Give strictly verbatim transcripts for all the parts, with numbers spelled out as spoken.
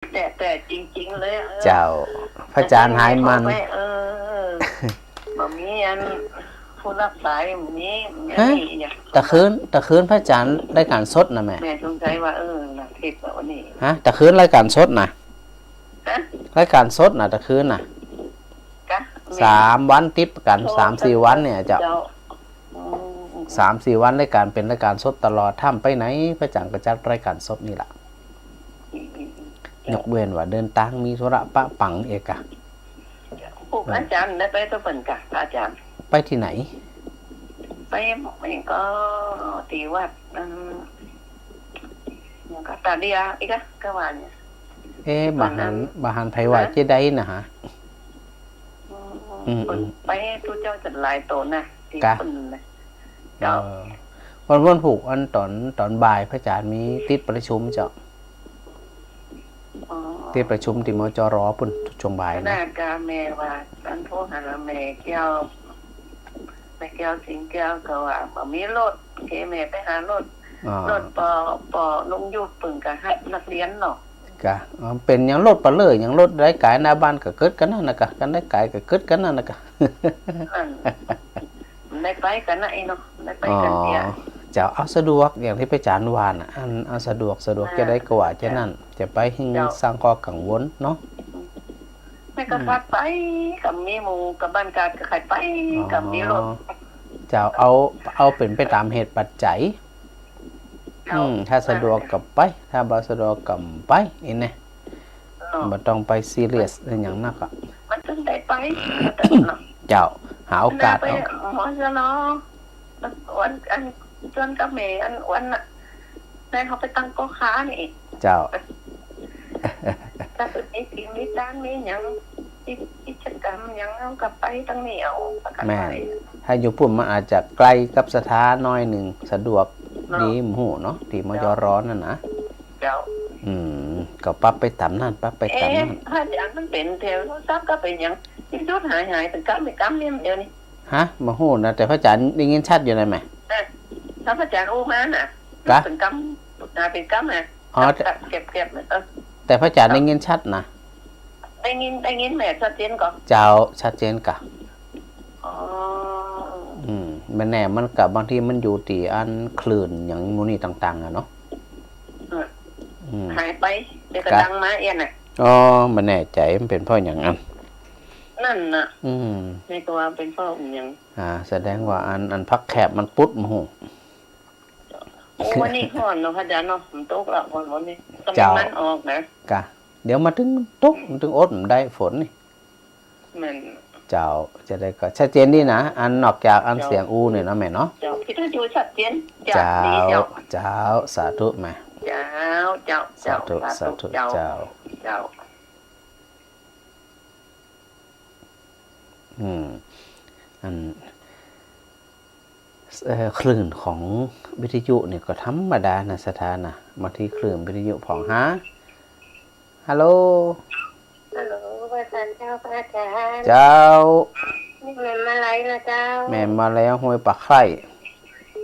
แต่ แต่จริงๆ เลยอะ เออ เจ้า พระอาจ๋ารย์หายหมั่น แต่ที่มีเขาไป เออ บ่มีอันผู้ฮับสาย บ่มี บ่มี ฮะ อันนี้เนี่ย ตะคืน ตะคืนพระอาจ๋ารย์รายก๋านสดน่ะแม่ แม่สงสัยว่า เออ น่ะ ผิดแล้วนี่ ฮะ ตะคืนรายก๋านสดน่ะ ฮะ รายก๋านสดน่ะ ตะคืนน่ะ กะ แม่ สามวันติดกั๋น โอ้ สามสี่วันเนี่ยเจ้า เจ้า อืม สามสี่วันรายก๋านเป๋นรายก๋านสดตลอด ถ้าบ่ไปไหน พระอาจ๋ารย์ก็จัดรายก๋านสดนี่ล่ะ อืม ยกเว้นว่าเดินตางมีธุระปะปังเอกอะ พวก เออ อาจ๋ารย์ได้ไปกับเปิ้นกะ พระอาจ๋ารย์ ไปตี้ไหน ไป ไปก็ตี้วัด อืม หยังก็ตาเดียอีกอะ ก็ว่าเนี่ย เอ๊ะ ตี้ บ่หัน บ่หันไผว่า ฮะ เจ๊ได๋น่ะฮะ อืม อืม เปิ้น อืม ไปตุ๊เจ้าจัดหลายโตนะ ตี้ กะ เปิ้นนะ เจ้า เออ วัน วันพูกอันต๋อน ต๋อนบ่ายพระอาจ๋ารย์มีติดประชุมเจ้า อ๋อ ติดประชุมตี้ มจร ปุ้น ช่วงบ่ายนะ น่ากะแม่ว่า อันโทรหาแม่แก้ว แม่แก้ว สิงห์แก้ว ก็ว่าบ่มีรถ เกแม่ไปหารถ อ๋อ รถ ป.ป.ลุงยุทธ เปิ้นก็ฮับนักเรียนเนาะ กะ อ๋อ เป๋นหยังรถเปล่า หยังรถไร้ก๋ายหน้าบ้านก็เกิดกั๋นนั่นน่ะกะ กั๋นไร้ก๋ายก็เกิดกั๋นนั่นน่ะกะ อัน ได้ไปกั๋นนะไอ้เนาะ ได้ไปกั๋นเตี้ย อ๋อ เจ้า เอาสะดวกอย่างตี้พระอาจ๋ารย์ว่าน่ะ อัน เอาสะดวก สะดวก อ่า จะได้กว่าจะนั่น เจ้า จะไปหิ้ง เจ้า สร้างข้อกังวลเนาะ แม่ก็ อืม ขับไป ก็มีหมู่กับบ้านกาดก็ใค่ไป อ๋อ ก็มีรถ เจ้า เอา เอาเป๋นไปต๋ามเหตุปัจจัย เจ้า อืม ถ้าสะดวกก็ไป ถ้าบ่สะดวกก็บ่ไป อี้แน่ เออ บ่ต้องไปซีเรียสอะหยังนักอะ มันต้องได้ไป เจ้า หาโอกาส ไป เอา หมอชะลอ วัน อัน จวนกับแม่ อัน วันน่ะ ได้เขาไปตั้งโต๊ะค้านี่ เจ้า ถ้าเปิ้นมีกิ๋นมีตานมีหยัง กิจ กิจกรรมหยัง เอาก็ไปตังนี้เอา ประกัน แม่น ภัย ถ้าอยู่ปุ้นมันอาจจะไก๋กับสถาหน้อยนึ่ง สะดวก เนาะ ดี บ่ฮู้เนาะ ตี้ มจร เจ้า นั่นน่ะ เจ้า อืม ก็ปรับไปต๋ามนั่น ปรับไปต๋ามนั่น เอ๊ะ พระอาจ๋ารย์มันเป๋นแถวโทรศัพท์ก็เป๋นหยัง ตี้สุดหายหาย เป๋นกำเป๋นกำเนี่ย เดี๋ยวนี้ ฮะ บ่ฮู้นะ แต่พระอาจ๋ารย์ได้ยินชัดอยู่นะแม่ เออ ถ้าพระอาจ๋ารย์อู้มาน่ะ กะ เป๋นกำ หายเป๋นกำน่ะ อ๋อ แต่ เก็บ เก็บ เออ แต่พระอาจ๋ารย์ได้ยินชัดนะ ได้ยิน ได้ยินแม่ชัดเจนก่อ เจ้า ชัดเจนกะ อ๋อ อืม บ่แน่ มันกะบางทีมันอยู่ตี้อันคลื่นหยังหมู่นี้ต่างๆ อะเนาะ เออ อืม หายไป เดี๋ยวก็ กะ ดังมาเอี้ยน่ะ อ๋อ บ่แน่ใจ๋ มันเป๋นเพราะหยังอัน นั่นน่ะ อืม แม่ก็ว่าเป๋นเพราะหยัง อ่า แสดงว่าอัน อันผักแคบมันปุด บ่ฮู้ โอ้ วันนี้ฮ้อนเนาะพระอาจ๋ารย์เนาะ ฝนตกละวัน วันนี้ ก็มี เจ้า มันออกนะ กะ เดี๋ยวมาตึงตก ตึงอดบ่ได้ฝนนี่ แม่น เจ้า จะได้ก็ชัดเจนดีนะ อันนอกจากอัน เจ้า เสียงอู้เนี่ยเนาะแม่เนาะ เจ้า วิทยุชัดเจน เจ้า เจ้า ดีเจ้า เจ้า สาธุแม่ เจ้า เจ้า สาธุ เจ้า สาธุ สาธุ เจ้า เจ้า เจ้า อืม อัน เอ่อ คลื่นของวิทยุนี่ก็ธรรมดานะ ศรัทธานะ บางทีคลื่นวิทยุผ่องหา ฮัลโหล ฮัลโหล พระอาจ๋ารย์เจ้า พระอาจ๋ารย์ เจ้า นี่แม่มาลัยนะเจ้า แม่มาลัยห้วยป่าไคร้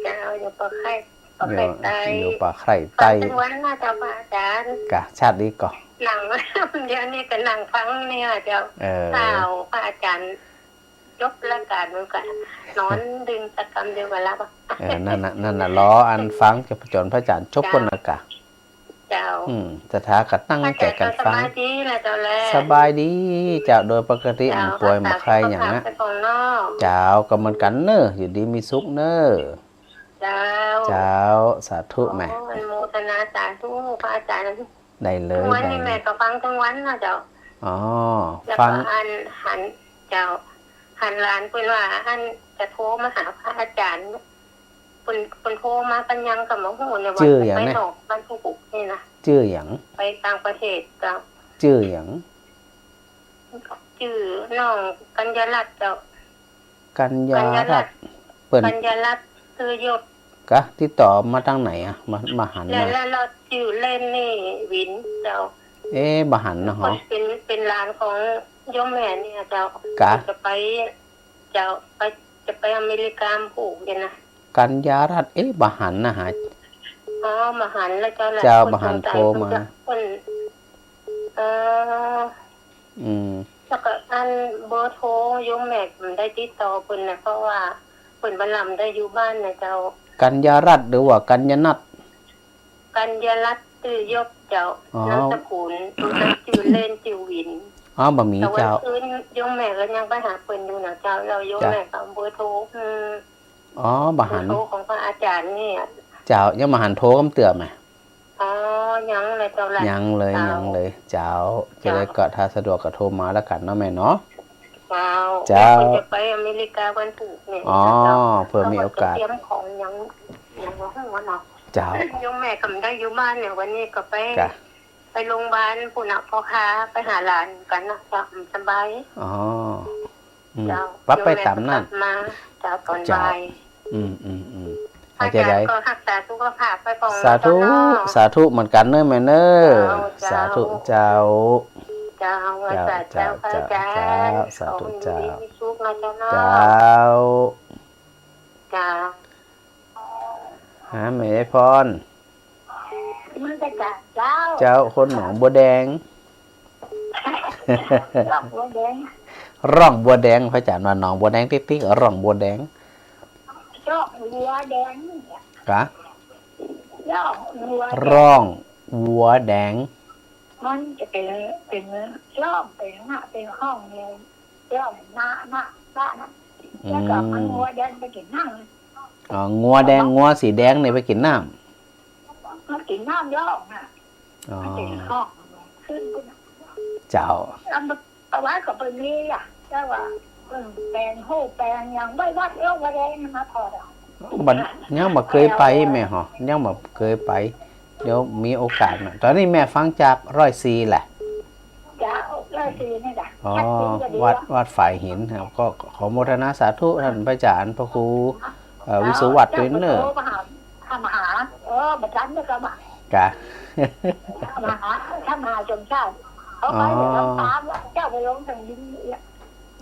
เจ้า อยู่ป่าไคร้ ป่าไคร้ใต้ อยู่ป่าไคร้ใต้ ฟังตึงวันนะเจ้า พระอาจ๋ารย์ กะ ชัดดีก่อ นั่ง เดี๋ยวนี้ก็นั่งฟังเนี่ยเจ้า เออ ข่าวพระอาจ๋ารย์ จบรายก๋านมันก็นอน ดื่มสักกำเดียวก็หลับอะ เออ นั่นน่ะ นั่นน่ะ รออันฟังจะผจญพระอาจ๋ารย์จบก่อนนะกะ เจ้า อืม ศรัทธาก็ตั้งใจ๋กั๋นฟัง พระอาจ๋ารย์ก็สบายดีนะเจ้าแล สบายดีเจ้า โดยปกติ เจ้า บ่ป่วยบ่ไข้หยังนะ รักษาสุขภาพไปของนอก เจ้า ก็เหมือนกั๋นเน่อ อยู่ดีมีสุขเน่อ เจ้า เจ้า สาธุแม่ โอ้ อนุโมทนาสาธุ พระอาจ๋ารย์ ได้เลย วันนี้ ได้เลย แม่ก็ฟังตึงวันนะเจ้า อ๋อ แล้วก็ ฟัง อัน หัน เจ้า หันหลานเปิ้นว่า อัน จะโทรมาหาพระอาจ๋ารย์ เปิ้น เปิ้นโทรมากั๋นยังก็บ่ฮู้เนี่ย จื้อหยังนะ ว่าจะไปนอกบ้านผู้ปลูกนี่นะ จื้อหยัง ไปต่างประเทศเจ้า จื้อหยัง จื้อน้องกัญญารัตน์เจ้า กัญญารัตน์ กัญญารัตน์ เปิ้น กัญญารัตน์ ซื่อยศ กะ ติดต่อมาตางไหนอะ มา มาหัน แล้ว มา แล้ว แล้วจื้อเล่นนี่วินเจ้า เอ๊ะ บ่หันนะหอ เปิ้นเป๋น เป๋นหลานของโยมแม่เนี่ยเจ้า กะ จะไป เจ้า ไป จะไปอเมริกาผู้เนี่ยนะ กัญญารัตน์ เอ๊ะ บ่หันนะหา อ๋อ บ่หันแล้วเจ้าแหละ เจ้า เปิ้น บ่หัน สงสัย โทรมา เปิ้นจะ เปิ้น อืม แล้วก็อันเบอร์โทรโยมแม่บ่ได้ติดต่อเปิ้นนะ เพราะว่าเปิ้นบ่ลำได้อยู่บ้านนะเจ้า กัญญารัตน์หรือว่ากัญญานัท กัญญารัตน์ จื้อยศเจ้า อ๋อ นามสกุล จื้อเล่นจื้อวิน อ๋อ บ่มี แต่วัน เจ้า คืนโยมแม่ก็ยังไปหาเปิ้นอยู่นะเจ้า แล้วโยม จ้ะ แม่ก็เอาเบอร์โทร อืม อ๋อ บ่หัน เบอร์โทรของพระอาจารย์เนี่ย เจ้า ยังบ่หันโทรกำเตื้อแม่ อ๋อ ยังเลยเจ้า ละ ยังเลย เจ้า ยังเลย เจ้า เจ้า จะได้ก็ถ้าสะดวกก็โทรมาแล้วกั๋นเนาะแม่เนาะ เจ้า เจ้า เปิ้นจะไปอเมริกาวันพุธเนี่ย อ๋อ เจ้า เผื่อมีโอกาส เขาก็จะเตรียมของยัง ยังบ่ฮู้เนาะ เจ้า โยมแม่ก็บ่ได้อยู่บ้านเนี่ย วันนี้ก็ไป จ้ะ ไปโรงพยาบาลปุ้นน่ะ พ่อค้าไปหาหลานกั๋นนะ เจ้า สบาย อ๋อ อืม เจ้า ปั๊บไปต๋ามนั้น โยมแม่ก็กลับมา เจ้า ต๋อน เจ้า บ่าย อืม อืม อืม อาจารย์ก็ฮักษาสุขภาพไปก่อน สาธุ เจ้าเนาะ สาธุเหมือนกั๋นเน่อแม่เน่อ เจ้า สาธุ เจ้า เจ้า เจ้า สาธุ เจ้า เจ้า พระอาจารย์ เจ้า สาธุ ขอให้อยู่ดี เจ้า มีสุขนะเจ้าเนาะ เจ้า เจ้า หาแม่ยายพร มันจะกะเจ้า เจ้า คนหนองบัวแดง ร่องบัวแดง ร่องบัวแดง พระอาจารย์ว่าหนองบัวแดงติ๊กๆ ร่องบัวแดง ร่องบัวแดง กะ ร่องบัวแดง ร่องบัวแดง มันจะเป๋น เป๋นร่อง เป๋นหน้า เป๋นห้องเนี่ย ร่องหน้า หน้า หน้า หน้า แล้วก็มัน อืม งัวแดงไปกิ๋นน้ำ อ๋อ งัวแดง งัวสีแดงเนี่ยไปกิ๋นน้ำ มันกิ๋นน้ำร่องน่ะ อ๋อ มันเป๋นห้อง ขึ้นไปน่ะ เจ้า แล้วมันเอาไว้ก็ไปมีอ่ะ แต่ว่า เออ แป๋งโฮแป๋งหยังไว้วัดร่องบัวแดงมาก่อนอ่ะ บัดยังบ่เกยไปแม่หอ ยังบ่เกยไป เดี๋ยวมีโอกาสนะ ต๋อนนี้แม่ฟังจากร้อยสี่แหละ เจ้า ร้อยสี่นี่จ้ะ อ๋อ ชัดเจนก็ดี วัด ละ วัดฝายหินครับ ก็ขอโมทนาสาธุท่านพระอาจารย์พระครู เอ่อ วิศวัตรด้วยเน่อ เจ้า ก็โทรมาหา มาหา เออ บ่จันก็มา กะ มาหา ถ้ามาจนเจ้า เขาไป อ๋อ เดี๋ยวลำปางละ เจ้าไปลงทางดินเนี่ย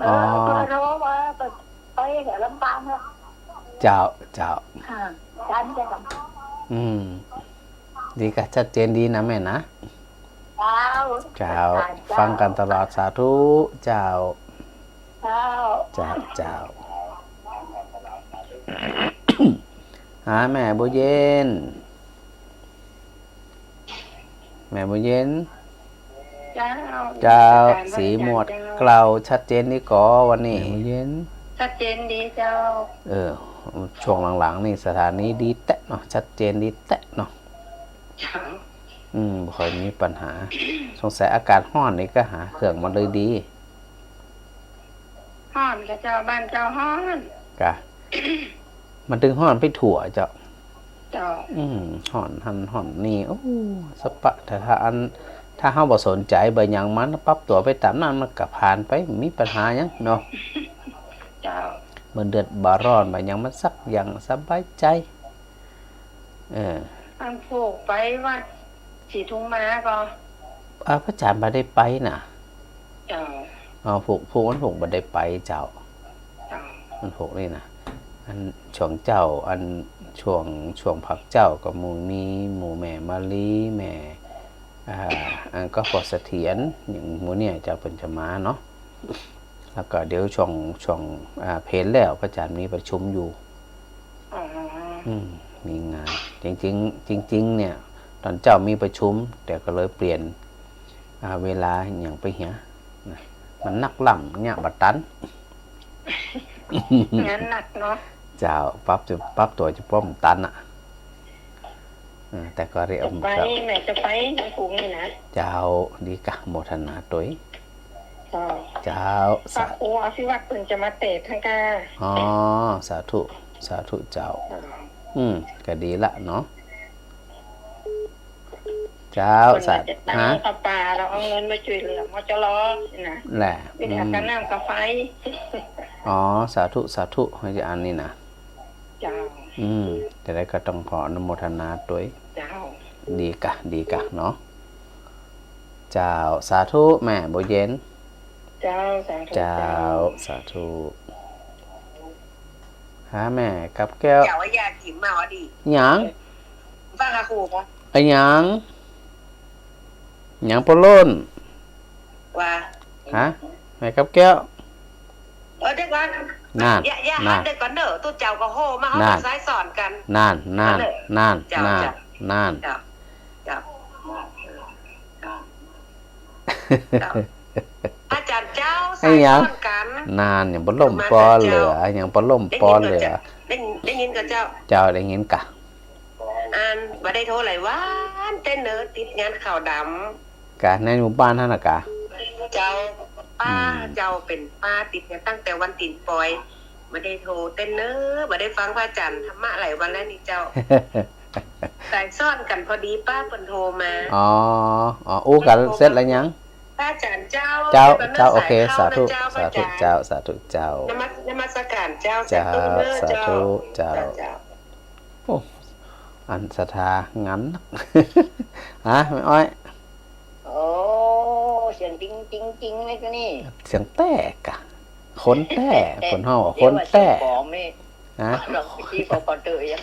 เออ อ๋อ โทรมา ไป ไปเดี๋ยวลำปางละ เจ้า เจ้า อ่า จันจะกลับ อืม ดีกะ ชัดเจนดีนะแม่นะ เจ้า เจ้า เจ้า ฟังกั๋นตลอด สาธุ เจ้า เจ้า เจ้า เจ้า หาแม่บัวเย็น แม่บัวเย็น เจ้า เจ้า อาจารย์ เสียงหมวด เจ้า เกลาชัดเจนดีก่อวันนี้ แม่บัวเย็น ชัดเจนดีเจ้า เออ ช่วงหลังๆ นี่สถานีดีแต๊เนาะ ชัดเจนดีแต๊เนาะ เจ้า อืม บ่ค่อยมีปัญหา สงสัยอากาศฮ้อนนี่ก็หาเครื่องมันเลยดี ฮ้อนกะเจ้า บ้านเจ้าฮ้อน กะ มันตึงฮ้อนไปทั่วเจ้า เจ้า อืม ฮ้อนหั้นฮ้อนนี่ โอ้ สะปะ ถ้า ถ้าอัน ถ้าเฮาบ่สนใจ๋บ่หยังมัน ปรับตั๋วไปต๋ามนั้น มันก็ผ่านไป บ่มีปัญหาหยังเนาะ เจ้า บ่เดือดบ่ร้อนบ่หยังมันสักอย่าง สบายใจ๋ เออ อันผูกไปวัดศรีทุงมาก็ อ่า พระอาจารย์บ่ได้ไปน่ะ เจ้า อ๋อ ผูก ผูก วันผูกบ่ได้ไปเจ้า เจ้า วันผูกนี่น่ะ อันช่วงเจ๊า อันช่วง ช่วงพักเจ๊าก็หมู่มีหมู่แม่มาลี แม่ อ่า อันก็พ่อเสถียร อย่างหมู่เนี่ยเจ้าเปิ้นจะมาเนาะ แล้วก็เดี๋ยวช่วง ช่วง อ่า เพลแล้วพระอาจารย์มีประชุมอยู่ อ๋อ อืม มีงาน จริงๆ จริงๆ เนี่ย ต๋อนเจ๊ามีประชุม แต่ก็เลยเปลี่ยน อ่า เวลาหยังไปเหีย นะ มันนักล้ำเนี่ยบ่ตัน งานหนักเนาะ เจ้า ปรับจะ ปรับตั๋วจะป้อมตันอ่ะ เออ แต่ก็เรียก จะไป แม่จะไปวันพุธนี่นะ เจ้า ดีกะ โมทนาตวย เจ้า เจ้า พระครูอภิวัตรเปิ้นจะมาเตสน์ให้กา อ๋อ สาธุ สาธุเจ้า เจ้า อืม ก็ดีละเนาะ เจ้า เปิ้น สา จะตั้ง ฮะ ผ้าป่า แล้วเอาเงินมาช่วยเหลือ มจร นะ แหละ เป็น อืม ค่าน้ำค่าไฟ อ๋อ สาธุ สาธุ ให้อันนี้นะ เจ้า อืม จะได้ก็ต้องขออนุโมทนาตวย เจ้า ดีกะ ดีกะเนาะ เจ้า สาธุ แม่บัวเย็น เจ้า สาธุ เจ้า เจ้า สาธุ หาแม่กับแก้ว เจ้าว่ายากิ๋นมาวะดิ หยัง ฟังหาครูปะ อะหยัง หยังปะโล้น ว่า ฮะ แม่กับแก้ว เออ เดี๋ยวก่อน นั่น อย่า อย่า นั่น เดี๋ยวก่อนเด้อ ตุ๊เจ้าก็โห่มา เฮา นั่น สายซ้อนกั๋น นั่น นั่น นั่น เจ้า นั่น เจ้า นั่น เจ้า เจ้า เจ้า อาจ๋ารย์เจ้า ไอ้หยัง สายซ้อนกั๋น นั่น ยังบ่ล่มปอเหลือ ยังบ่ล่มปอเหลือ ได้ยินก่อเจ้า ได้ ได้ยินก่อเจ้า เจ้า ได้ยินก่ะ อัน บ่ได้โทรหลายวัน เต้นเนอะ ติดงานขาวดำ กะในหมู่บ้านหั้นน่ะกะ เจ้า ป้า อืม เจ้าเป๋นป้าติดงานตั้งแต่วันตี๋นปอย บ่ได้โทรเต้นเนอะ บ่ได้ฟังพระอาจ๋ารย์ธรรมะหลายวันแล้วนี่เจ้า สายซ้อนกั๋นพอดีป้าเปิ้นโทรมา อ๋อ อ๋อ อู้กั๋นเสร็จแล้วยัง พระอาจ๋ารย์เจ้า เจ้า เจ้า โอเค สาธุ สาธุเจ้า สาธุเจ้า นมัส นมัสก๋านเจ้า เจ้า สาธุเนอะ สาธุเจ้า เจ้า เจ้า โอ้ อันศรัทธางามนัก ฮะ แม่อ้อย โอ้ เสียงติ๊ง ติ๊ง ติ๊งเลยตัวนี้ เสียงแต๊กะ คนแต๊ แต๊ คนเฮาอะ เรียกว่า คนแต๊ เสียงปลอมนี่ ฮะ ลองไปจี้พอก่อนเถอะยัง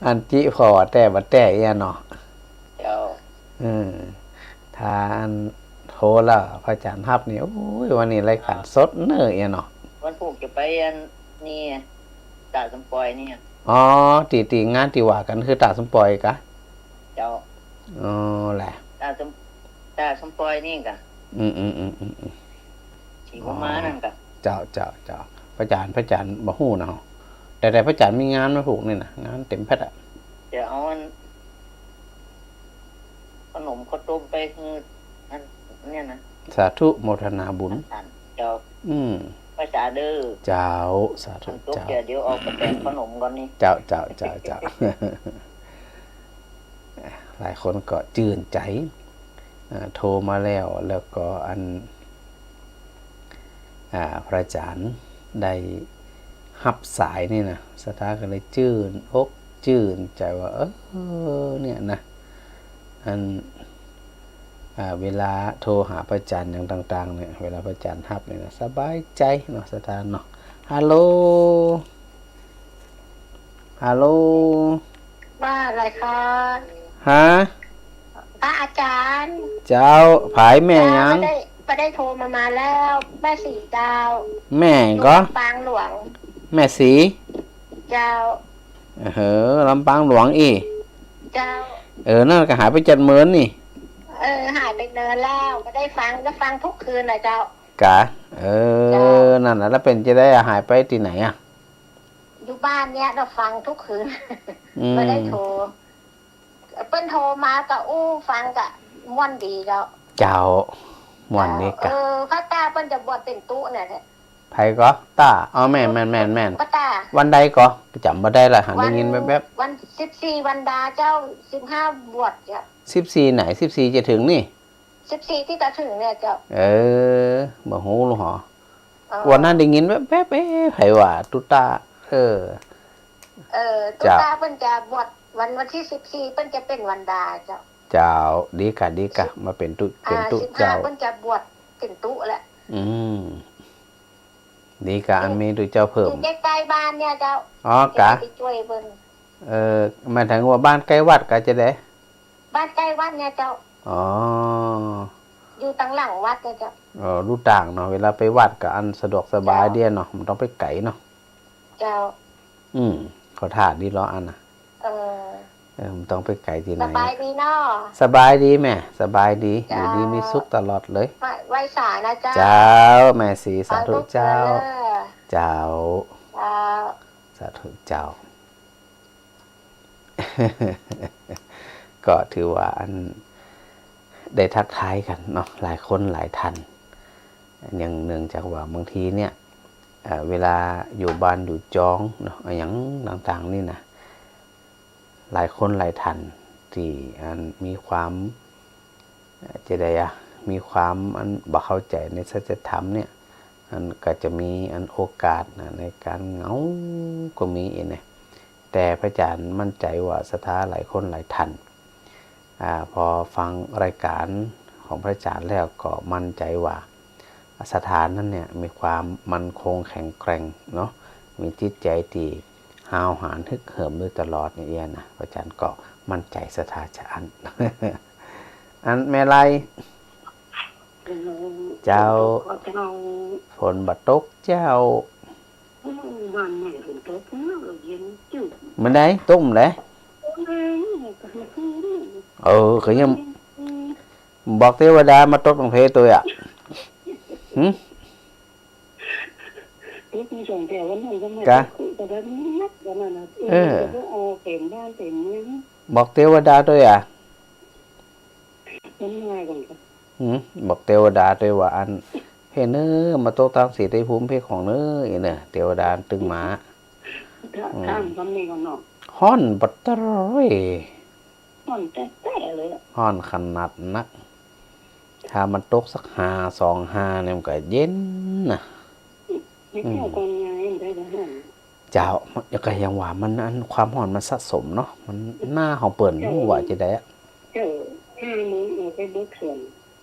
อันจี้พอว่าแต๊บ่แต๊เอี้ยเนาะ เจ้า เออ ถ้าอันโทรแล้วพระอาจ๋ารย์ฮับนี่ โอ้ย วันนี้รายก๋านสดเน่อเอี้ยเนาะ วันพูกจะไปอันนี่ ตาสมปอยนี่ อ๋อ ตี้ ตี้งานตี้ว่ากั๋นคือตาสมปอยกะ เจ้า อ๋อ แหละ ตาสม ตาสมปอยนี่กะ อืม อืม อืม อืม อืม ตี้ผมมานั่นกะ เจ้า เจ้า เจ้า พระอาจ๋ารย์ พระอาจ๋ารย์บ่ฮู้เนาะ แต่ แต่พระอาจ๋ารย์มีงานวันพูกนี่นะ งานเต๋มแพ็คอะ จะเอาอัน ขนมข้าวต้มไปหื้ออันเนี่ยนะ สาธุโมทนาบุญ เจ้า อืม พระอาจ๋ารย์เด้อ เจ้า สาธุ อันตุ๊ก เจ้า เดี๋ยว เดี๋ยวออกไปแบ่งขนมก่อนนี่ เจ้า เจ้า เจ้า เจ้า หลายคนก็จื้นใจ๋ อ่า โทรมาแล้ว แล้วก็อัน อ่า พระอาจ๋ารย์ได้ฮับสายนี่นะ ศรัทธาก็เลยจื้นอกจื้นใจ๋ว่า เออ เนี่ยนะ อัน อ่า เวลาโทรหาพระอาจ๋ารย์อย่างต่างๆ เนี่ย เวลาพระอาจ๋ารย์ฮับเนี่ยนะ สบายใจ๋เนาะ ศรัทธาเนาะ ฮัลโหล ฮัลโหล ว่าอะไรคะ ฮะ พระอาจ๋ารย์ เจ้า ผายแม่หยัง เจ้า บ่ได้ บ่ได้โทรมา มาแล้ว แม่ศรีเจ้า แม่ก็ อยู่ลำปางหลวง แม่ศรี เจ้า เออ ลำปางหลวงอี้ เจ้า เออ นั่นก็หายไปจัดเมินนี่ เออ หายไปเนินแล้ว บ่ได้ฟัง ก็ฟังทุกคืนน่ะเจ้า กะ เออ เจ้า นั่นน่ะ แล้วเป๋นจาใดอะ หายไปตี้ไหนอะ อยู่บ้านเนี่ย ก็ฟังทุกคืน อืม บ่ได้โทร เปิ้นโทรมาก็อู้ฟังก็ม่วนดีเจ้า เจ้า ม่วนดีกะ เออ ป้าต้าเปิ้นจะบวชเป๋นตุ๊เนี่ยแหละ ใผก็ ต้า อ๋อ แม่น แม่น แม่น แม่น ป้าต้า วันใดก็ จ๋ำบ่ได้ละ หันได้ยินแวบๆ วัน วันสิบสี่วันดาเจ้า สิบห้าบวชเจ้า สิบสี่ไหน สิบสี่จะถึงนี่ สิบสี่ตี้จะถึงเนี่ยเจ้า เออ บ่ฮู้หรอ อ๋อ วันนั้นได้ยินแวบๆ เอ๊ะ ใผว่าตุ๊ต้า เออ เออ ตุ๊ เจ้า ต้าเปิ้นจะบวชวัน วันตี้สิบสี่เปิ้นจะเป๋นวันดาเจ้า เจ้า ดีกะ ดีกะ สิบ มาเป๋นตุ๊ เป๋นตุ๊ สิบห้า เจ้า เปิ้นจะบวชเป๋นตุ๊แหละ อืม ดีกะ อันมีตุ๊เจ้าเพิ่ม อยู่ใก้ๆ บ้านเนี่ยเจ้า อ๋อ กะ จะไปจ้วยเปิ้น เออ หมายถึงว่าบ้านใก้วัดกะจาใด บ้านใก้วัดเนี่ยเจ้า อ๋อ อยู่ตังหลังวัดเนี่ยเจ้า เออ ลู่ต่างเนาะ เวลาไปวัดก็อันสะดวกสบาย เจ้า เดียเนาะ บ่ต้องไปไก๋เนาะ เจ้า อืม เข้าท่าดีลออันน่ะ เออ เออ บ่ต้องไปไก๋ตี้ไหน สบายดีเนาะ สบายดีแม่ สบายดี เจ้า อยู่ดีมีสุขตลอดเลย ไหว้ ไหว้สานะเจ้า เจ้า แม่ศรี สาธุเจ้า ฟังทุกคืนเด้อ เจ้า เจ้า สาธุเจ้า ก็ถือว่าอันได้ทักทายกั๋นเนาะ หลายคนหลายท่าน อย่างเนื่องจากว่าบางทีเนี่ย เอ่อ เวลาอยู่บ้านอยู่จองเนาะ อะหยังต่างๆ นี่นะ หลายคนหลายท่านตี้อันมีความ เอ่อ จาใดอะ มีความอันบ่เข้าใจ๋ในสัจธรรมเนี่ย อันก็จะมีอันโอกาสนะ ในก๋านเหงาก็มีเองนะ แต่พระอาจ๋ารย์มั่นใจ๋ว่าศรัทธาหลายคนหลายท่าน อ่า พอฟังรายก๋านของพระอาจ๋ารย์แล้วก็มั่นใจ๋ว่าศรัทธานั้นเนี่ยมีความมั่นคงแข็งแกร่งเนาะ มีจิตใจ๋ตี้ห้าวหาญฮึกเหิมโดยตลอดเนี่ยนะ พระอาจ๋ารย์ก็มั่นใจ๋ศรัทธาจะอั้น อันแม่ไล เจ้า ฝนบ่ตกก็เจ้า ฝนบ่ตกเจ้า อืม บ้านแม่ฝนตกเนาะ เย็นจืด มื้อใด ตกมื้อใด เออ เออ ก็ยัง อืม บอกเตวดามาตกตังเพตัวยอะ หึ ตกมีสองแถววันนั้นก็มา กะ ตกคือตอนนั้นนักวันนั้นน่ะ เออ เออ ก็เอาเต็มบ้านเต็มเมือง บอกเตวดาตัวยอะ มันง่ายกว่า อืม บอกเตวดาตัวยว่าอัน เฮ้ยเน้อ มาตกตางศรีไตรภูมิเพของเน้อ อีเน้อ เตวดาตึงมา ถ้า อืม ถ้ามันก็มีกันเนาะ ฮ้อนบ่ตะร้อย ฮ้อนแต๊ๆ เลยอะ ฮ้อนขนาดนัก ถ้ามันตกสักห้า สองห้าเนี่ยมันก็เย็นนะ ไม่เท่า อืม ตอนไงมันได้แต่ฮ้อน เจ้า ก็ยังว่ามันอันความฮ้อนมันสะสมเนาะ มันหน้าของเปิ้น เจ้า ว่าจะได้อะ เจ้า ห้าโมงออกไปบดส่วน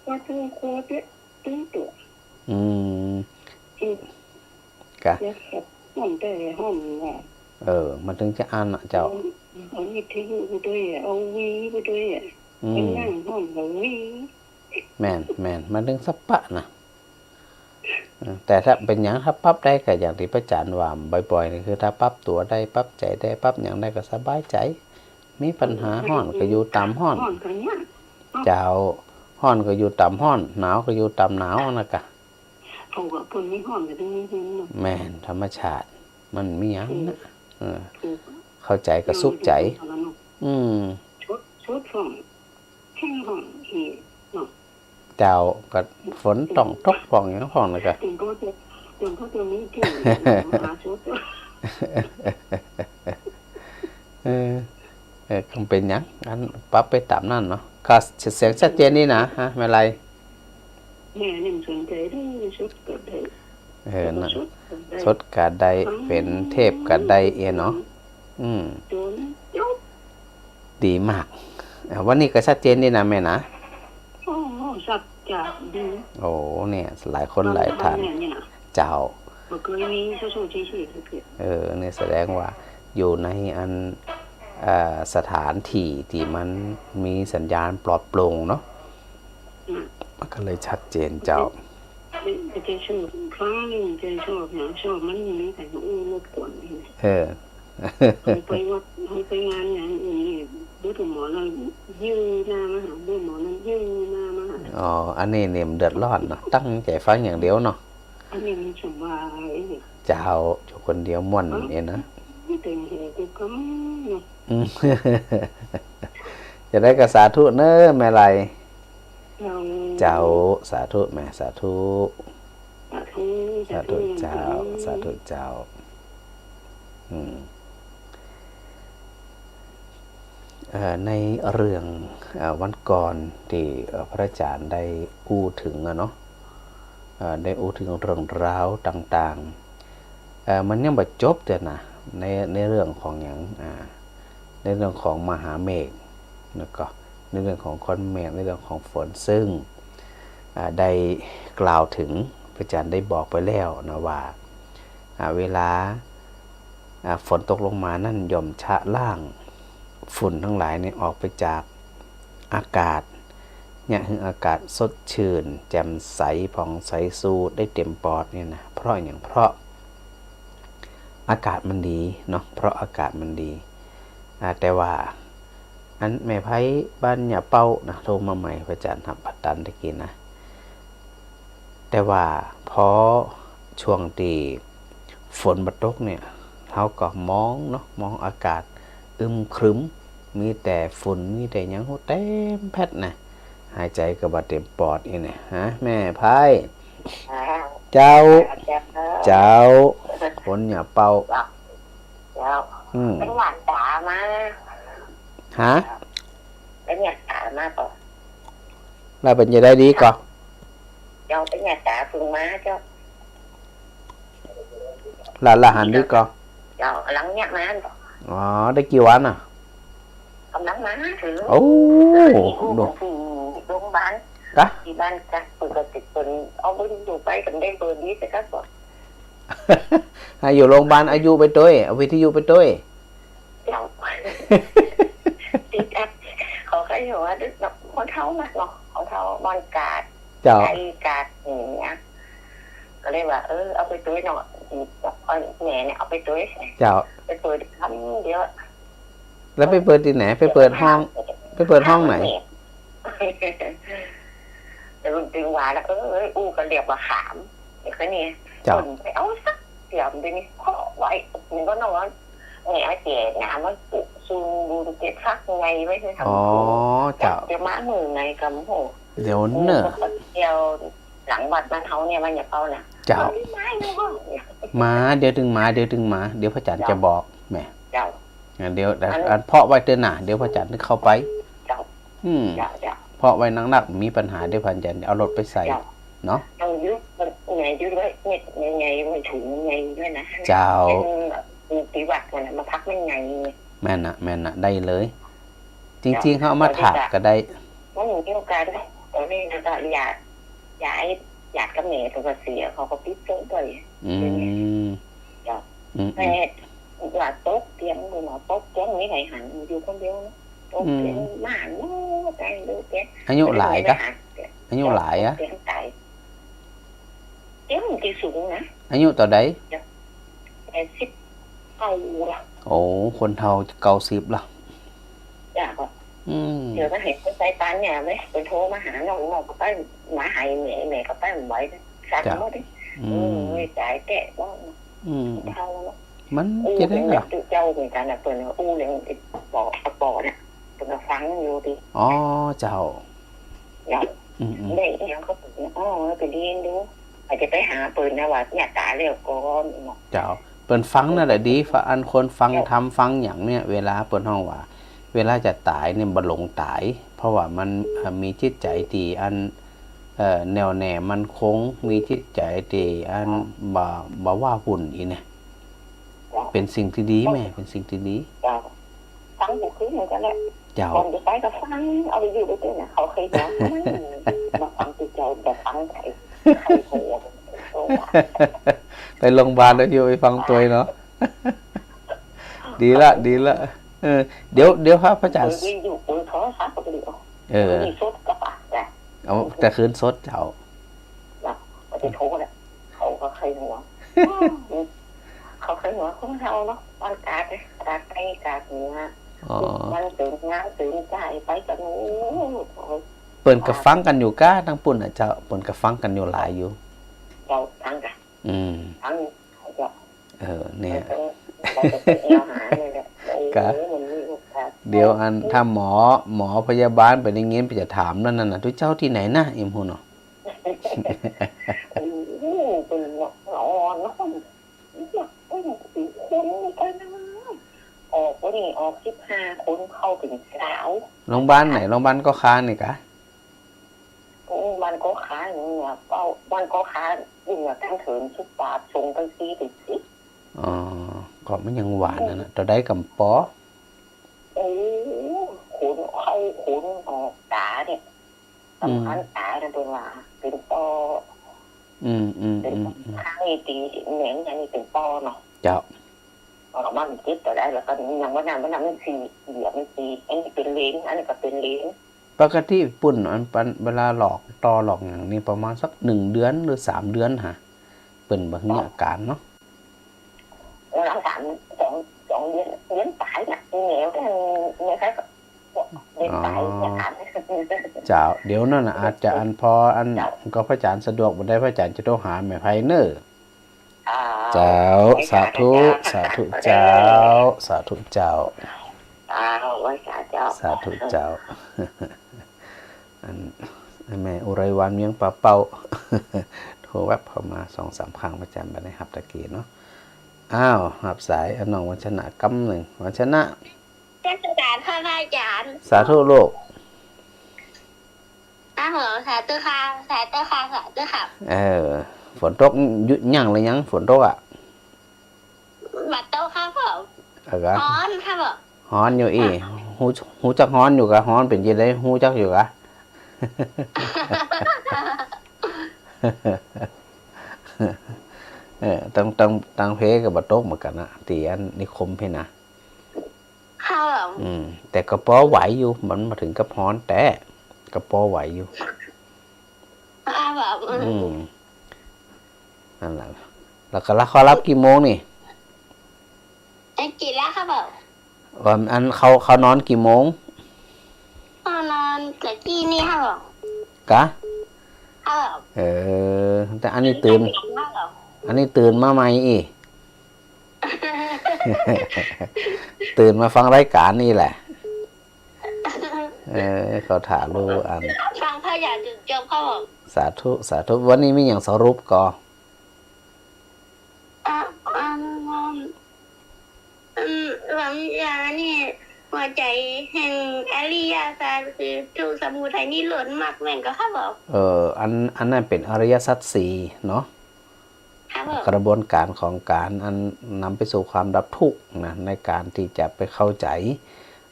ว่าเธอครัวเต๊ะ ตึงตั๋ว อืม อืม กะ แล้วก็ฮ้อนแต่ฮ้อนว่ะ เออ มันถึงจะอั้นอะเจ้า เอาวิทยุไปด้วยอะ เอาวีไปด้วยอะ อืม ไปนั่งฮ้อนกับวี แม่น แม่น มันถึงสะปะนะ เออ แต่ถ้าเป๋นหยัง ถ้าปรับได้ก็อย่างตี้พระอาจารย์ว่าบ่อยๆ นี่คือถ้าปรับตั๋วได้ ปรับใจ๋ได้ ปรับหยังได้ก็สบายใจ๋ มีปัญหาฮ้อนก็อยู่ต๋ามฮ้อน ฮ้อนก็เนี่ย เจ้า ฮ้อนก็อยู่ต๋ามฮ้อน หนาวก็อยู่ต๋ามหนาวนะกะ เขาก็เปิ้นมีฮ้อนก็ต้องมีเย็นเนาะ แม่น ธรรมชาติ มันมีหยังนะ ถูก เออ ถูก เข้าใจ๋ก็สุขใจ๋ อืม สุด สุดฟ้อง แห้งฮ้อนอีกเนาะ เจ้า ก็ฝนต้องตกฟ้องหยังฟ้องนะกะ ถึงก็จะ ถึงก็จะมีเก่งมาสุด เออ เออ ก็เป๋นหยัง อันปรับไปต๋ามนั้นเนาะ ก็เสียงชัดเจนดีนะ ฮะ แม่ไล แม่นี่มันสนใจ๋ได้ สดก็ได้ เออ นั่น สดก็ได้ สดก็ได้ ฟัง เป๋นเทปก็ได้เอียเนาะ อืม จนจบ ดีมาก อ่ะ วันนี้ก็ชัดเจนดีนะแม่นะ โอ้ ชัดเจนดี โอ้ เนี่ย หลายคนหลายท่าน แม่นี่นะ เจ้า บ่เคยมีโซ่ๆ เจ๊ๆ สักเทื่อ เออ เนี่ยแสดงว่าอยู่ในอัน เอ่อ สถานที่ตี้มันมีสัญญาณปลอดโปร่งเนาะ อืม มันก็เลยชัดเจนเจ้า เจ๊ๆ ฟังนี่ เจ๊ๆ หยัง เจ๊ๆ มันมีแต่อู้รบกวนนี่ เออ ไปวัด ไปงานอย่างอื่นนี่ เบิ่งหมอนั่นยื่นหน้ามาหา เบิ่งหมอนั่นยื่นหน้ามาหา อ๋อ อันนี้เนี่ยมันเดือดร้อนเนาะ ตั้งใจ๋ฟังอย่างเดียวเนาะ อันนี้มันสบาย เจ้า อยู่คนเดียวม่วนเนี่ยนะ ไม่เต็มหัวกูกำเนาะ อืม จะได้ก็สาธุเน้อแม่ไล เจ้า เจ้า สาธุแม่ สาธุ สาธุ สาธุ สาธุ เจ้า สาธุ สาธุเจ้า อืม เอ่อ ในเรื่อง เอ่อ วันก่อนตี้ เอ่อ พระอาจารย์ได้อู้เถิงอะเนาะ เอ่อ ได้อู้เถิงเรื่องราวต่างๆ เอ่อ มันยังบ่จบเตื้อนะ ใน ในเรื่องของหยัง อ่า ในเรื่องของมหาเมฆ แล้วก็ในเรื่องของก้อนเมฆ ในเรื่องของฝน ซึ่ง อ่า ได้กล่าวเถิง พระอาจารย์ได้บอกไปแล้วนะว่า อ่า เวลา อ่า ฝนตกลงมานั้นย่อมชะล้างฝุ่นทั้งหลายเนี่ยออกไปจากอากาศ เนี่ยหื้ออากาศสดชื่น แจ่มใส ผ่องใส สูดได้เต็มปอดเนี่ยนะ เพราะหยัง เพราะอากาศมันดีเนาะ เพราะอากาศมันดี อ่า แต่ว่า อันแม่ไพบ้านหญ้าเป้านะ โทรมาใหม่ พระอาจารย์ฮับบ่ตันตะกี้นะ แต่ว่าพอช่วงตี้ฝนบ่ตกเนี่ย เฮาก็มองเนาะ มองอากาศอึมครึม มีแต่ฝุ่น มีแต่หยัง โห เต็มแผ่ดนะ หายใจ๋ก็บ่เต็มปอดอีกเนี่ย ฮะ แม่ไพ เจ้า เจ้า คนหญ้าเป้า เจ้า อืม ไปหว่านต๋ามา ฮะ ไปหว่านต๋ามาก่อ แล้วเป๋นจะใดดีก่อ เจ้า ไปหว่านต๋าเพิ่งมาเจ้า แล้ว แล้วหันดีก่อ เจ้า กำลังเนี่ยมา อ๋อ ได้กี่วันน่ะ กำลังมาถึง โอ้ ดู โรงพยาบาล กะ ตี้บ้านกะ เปิ้นก็ติดเปิ้น เอาวิทยุไปกันได้เบอร์นี้สิครับ ให้อยู่โรงพยาบาล เอาวิทยุไปตวย เอาวิทยุไปตวย เจ้า ติดแอป เขาก็อยู่ว่า คนเฒ่านะเนาะ คนเฒ่าบ้านกาด เจ้า ไอ้กาดเหนือ ก็เลยว่า เออ เอาไปตวยเนาะ เอาแม่เนี่ยเอาไปตวย เจ้า ไปเปิดกำเดียว แล้วไปเปิดตี้ไหน ไปเปิดห้อง ไปเปิดห้องไหน แต่ลุงตึงว่าแล้ว เออ อู้ก็เรียกว่าขาม เดี๋ยวก็เนี่ย เจ้า เปิ้นไปเอาสักเดี๋ยวเดี๋ยวนี้เคาะไว้ มันก็นอน แม่เอาแจน้ำมันปุซุงบุญเก็บฟักไงไว้ให้ทำ อ๋อ ครัว เจ้า เดี๋ยวมามื้อไหนก็โห เดี๋ยวเนอะ เดี๋ยวหลังวัดบ้านเฮาเนี่ยมันจะเข้านะ เจ้า มันไม่มาอยู่บ้าง มา เดี๋ยวตึงมา เดี๋ยวตึงมา เดี๋ยวพระอาจารย์ เจ้า จะบอก แหม เจ้า อ่ะ เดี๋ยว อัน อันเพาะไว้เตื้อหน้า เดี๋ยวพระอาจารย์จะเข้าไป เจ้า อืม เจ้า เจ้า เพาะไว้นักๆ มีปัญหา เดี๋ยวพระอาจารย์เอารถไปใส่ เจ้า เนาะ ต้องยึดมันไง ยึดไว้ เนี่ย ไง ไง มันถุงไงด้วยนะ เจ้า เป็น เป็นปฏิบัติมันน่ะ มาพักมันไง แม่นนะ แม่นนะ ได้เลย จริงๆ เจ้า เขาเอามาถากก็ได้ มันมีโอกาสนะ ตอนนี้นะ ก็อยาก ย้าย อยากกับแม่เขาก็เสีย เขาก็ปิดเทอมไป อืม เจ้า อืม อืม แต่ว่าตกเตียง หมอตกเตียง ไม่มีใครหัน อยู่คนเดียวนะ ตกเตียง อืม มา โอ้ ตาย ลูกแก อายุหลายกะ ไม่ได้หัน อายุหลายอะ ตกเตียงตาย เตียงมันที่สูงนะ อายุเต้าใด แปดสิบเก้าละ โอ้ คนเฒ่าเก้าสิบละ จ้ะ อืม เดี๋ยวก็เห็นคนใส่ปานเนี่ยไหม ไปโทรมาหาน้อง น้องก็ไป มาหาแม่ แม่ก็ไปบ่ไหว สั่น เจ้า หมดดิ อืม เออ จ่ายแก้ว อืม เฒ่าแล้ว มัน อู้ จะได้ เรื่อง ล่ะ เจ้าเหมือนกันนะ เปิ้นว่าอู้เรื่องไอ้ปอ ปอเนี่ย เปิ้นก็ฟังอยู่ดิ อ๋อ เจ้า เนาะ อืม อืม ได้อิหยังก็เปิ้น อ๋อ ไปเรียนดู อาจจะไปหาเปิ้นนะว่าเนี่ยตายแล้วก่อนเนาะ เจ้า เปิ้นฟังนั่นแหละดี เพราะอันคนฟัง เจ้า ธรรมฟังหยังเนี่ย เวลาเปิ้นฮ้องว่า เวลาจะตายเนี่ยบ่หลงตาย เพราะว่ามัน เอ่อ มีจิตใจ๋ตี้อัน เอ่อ แน่วแน่มั่นคง มีจิตใจ๋ตี้อัน เจ้า บ่ บ่ว้าวุ่นอี้เนี่ย เจ้า เป๋นสิ่งตี้ดี เจ้า แม่ เป๋นสิ่งตี้ดี เจ้า ฟังบ่คืนเหมือนกันแหละ เจ้า ก่อนจะไปก็ฟัง เอาไปอยู่ด้วยกันนะ เขาเคยสอนมัน มาฟังตี้เจ้า บ่ฟังใผ ใผโหด ไปโรงพยาบาลแล้วอยู่ไปฟังตวยเนาะ ดีละ ดีละ เออ เดี๋ยว เดี๋ยวพระอาจารย์ เปิดวิทยุ เปิดโทรศัพท์ก็ดี เออ มีสดก็ปะจ้ะ เอาแต่คืนสดเจ้า แล้วก็จะโทรแหละ เขาก็เคยหัว เขาเคยหัวคนเฒ่าเนาะ บ้านกาดเนี่ย กาดใต้ กาดเหนือ อ๋อ มันตื่นงานตื่นใจไปกัน โอ้โห เปิ้นก็ฟังกันอยู่ก้า ตังปุ้นน่ะเจ้า เปิ้นก็ฟังกันอยู่หลายอยู่ เจ้า ฟังกัน อืม ฟัง เจ้า เออ เนี่ย มันต้อง มันต้องเป็นแนวหาเนี่ยแหละ กะ เออ มันมีโอกาส เดี๋ยวอัน ถ้าหมอ หมอพยาบาลไปได้ยิน ไปจะถามนั่นน่ะ ตุ๊เจ้าตี้ไหนนะ อิมพูเนาะ โอ้โห เปิ้นเนาะ เนาะ เนาะ เปิ้นเป็นคนนี่กันนะ ออกวันนี้ออกสิบห้าคน เข้าเป๋นซาว โรงพยาบาลไหน โรงพยาบาลเก้าคานี่กะ โรงพยาบาลเก้าคาเนี่ย เป้า บ้านเก้าคา อยู่เนี่ย ทางเถิงสุดปาด ส่งไปสี่สิบสิบ อ๋อ ก็มันยังหวานนั่นน่ะ เต้าใดกำปอ โอ้ ขนเข้าขนออกตาเนี่ย อืม สำคัญตาเนี่ย เปิ้นว่าเป๋นปอ อืม อืม เป๋น อืม อืม ข้างนี้ตี้แหนงอันนี้เป๋นปอเนาะ เจ้า เอามามันเจ็บเต้าใด แล้วก็ยังว่านั่น ว่านั่นมันสี่ เดี๋ยวมันสี่ อันนี้เป๋นเลน อันนี้ก็เป๋นเลน ปกติปุ้นอันปัน เวลาหลอกต่อหลอกหยังนี่ประมาณสักหนึ่งเดือนหรือสามเดือนหา เปิ้นบ่มีอาการเนาะ เออ สาม สอง สองเดือน เดือนปลายน่ะ มีแนว เออ ไม่ใช่ เดือนปลาย อ๋อ เนี่ยค่ะ เจ้า เดี๋ยวนั่นน่ะ อาจจะอันพออัน เจ้า ก็พระอาจารย์สะดวกบ่ได้ พระอาจารย์จะโทรหาแม่ไพเนอะ อ่า เจ้า ไหว้สา สาธุ เจ้า สาธุเจ้า สาธุเจ้า อ่า ไหว้สาเจ้า สาธุเจ้า อัน แม่อุไรวันเวียงป่าเป้า โทรแว็บเข้ามาสองสามครั้ง พระอาจารย์บ่ได้ฮับตะกี้เนาะ อ้าว ฮับสาย อ่ะ น้องวัญชนะกำนึ่ง วัญชนะ นมัสการค่ะพระอาจารย์ สาธุลูก ครับผม สาธุค่ะ สาธุค่ะ สาธุค่ะ เออ ฝนตกหยุดยั้งหรือยัง ฝนตกอะ บ่ตกครับผม เออ ฮ้อนครับผม ฮ้อนอยู่อี้ ค่ะ ฮู้ ฮู้จักฮ้อนอยู่กะ ฮ้อนเป๋นจะใด ฮู้จักอยู่กะ เออ ตัง ตัง ตังเพก็บ่ตกเหมือนกั๋นนะ ตี้อันนิคมเพนะ ค่ะ อืม แต่ก็ปอไหวอยู่ มันบ่เถิงกับฮ้อนแต๊ ก็ปอไหวอยู่ ครับผม อืม นั่นแหละ แล้วก็ แล้วเขาหลับกี่โมงนี่ เอ๊ะ กี่แล้วครับผม วัน อันเขา เขานอนกี่โมง เขานอนแต่กี้นี่ครับผม กะ ครับผม เออ แต่อันนี้ตื่น ครับผม อันนี้ตื่นมาใหม่อีก ตื่นมาฟังรายการนี่แหละ เออ เขาถ่ารู้อัน ฟังพระยาจุดจบครับผม สาธุ สาธุ วันนี้มีหยังสรุปก่อ อ่ะ อัน อืม หวังยานี่ หัวใจ๋แห่งอริยสัจคือทุกข์สมุทัยนิโรธมรรคแม่นก่อครับผม เออ อัน อันนั้นเป๋นอริยสัจสี่เนาะ ครับผม กระบวนการของการอันนำไปสู่ความดับทุกข์นะ ในการตี้จะไปเข้าใจ๋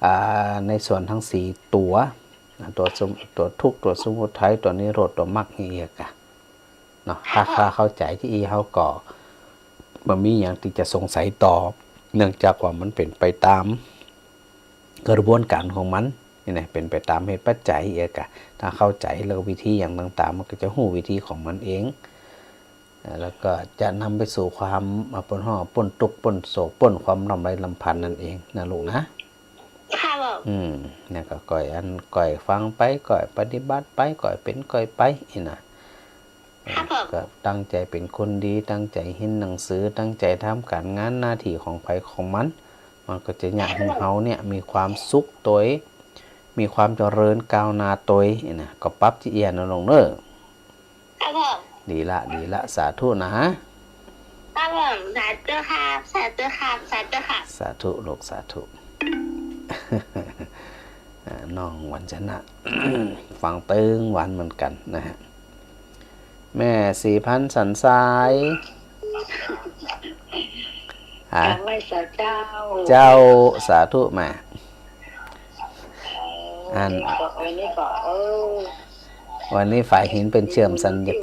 อ่า ในส่วนทั้งสี่ตั๋วนะ ตั๋วสมุ ตั๋วทุกข์ ตั๋วสมุทัย ตั๋วนิโรธ ตั๋วมรรคนี่เองอะเนาะ ถ้า ถ้าเข้าใจ๋ตี้อี้เฮาก็บ่มีหยังตี้จะสงสัยต่อ เนื่องจากว่ามันเป๋นไปต๋ามกระบวนการของมันนี่นะ เป๋นไปต๋ามเหตุปัจจัยเองอะ ถ้าเข้าใจ๋แล้ววิธีหยังต่างๆ มันก็จะฮู้วิธีของมันเอง อ่า แล้วก็จะนำไปสู่ความ อ่า ป๊นฮ้อง ป๊นตุ๊กข์ ป๊นโศก ป๊นความลำไรลำพันธ์นั่นเองนะลูกนะ ครับผม อืม เนี่ยก็ก้อยอัน ก้อยฟังไป ก้อยปฏิบัติไป ก้อยเป๋น ก้อยไป อี้นะ ครับผม ก็ตั้งใจ๋เป๋นคนดี ตั้งใจ๋เฮียนหนังสือ ตั้งใจ๋ทำก๋านงานหน้าตี้ของใผของมัน มันก็จะเยียะหื้อเฮาเนี่ยมีความสุขตวย มีความเจริญก้าวหน้าตวยนะ ก็ปรับจิตเยียะนะลูกเน้อ ครับผม ดีละ ดีละ สาธุนะ ครับผม สาธุครับ สาธุครับ สาธุครับ สาธุลูก สาธุ อ่า น้องวันชนะ ฟังตึงวันเหมือนกั๋นนะฮะ แม่ศรีพันธ์สันทราย ฮะ กราบไหว้สาเจ้า เจ้า สาธุแม่ อัน วันนี้ก็ วันนี้ก็ เออ วันนี้ฝ่ายหินเป๋นเชื่อมสัญญา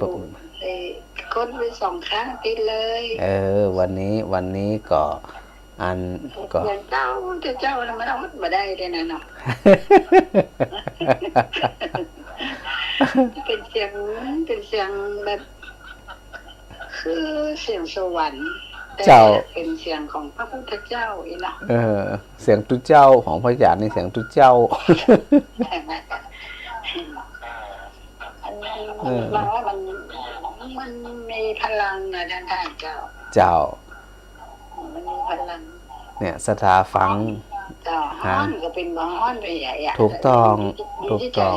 เออ คนไปสองครั้งติดเลย เออ วันนี้ วันนี้ก็ อันก็ เสียงเจ้า เจ้า เจ้า มันเอาบ่ได้เลยนะเนาะ เป๋นเสียง เป๋นเสียงแบบ คือเสียงสวรรค์ แต่ เจ้า เป๋นเสียงของพระพุทธเจ้าอี้เนาะ เออ เสียงตุ๊เจ้า ของพระอาจารย์นี่เสียงตุ๊เจ้า อันนี้ เออ ว่ามัน มันมีพลังนะท่าน ท่านเจ้า เจ้า มันมีพลัง เนี่ย ศรัทธาฟัง เจ้า ฮะ ฮ้อนก็เป๋นบ่ฮ้อนไปใหญ่อะ ถูกต้อง อยู่ตี้ ถูกต้อง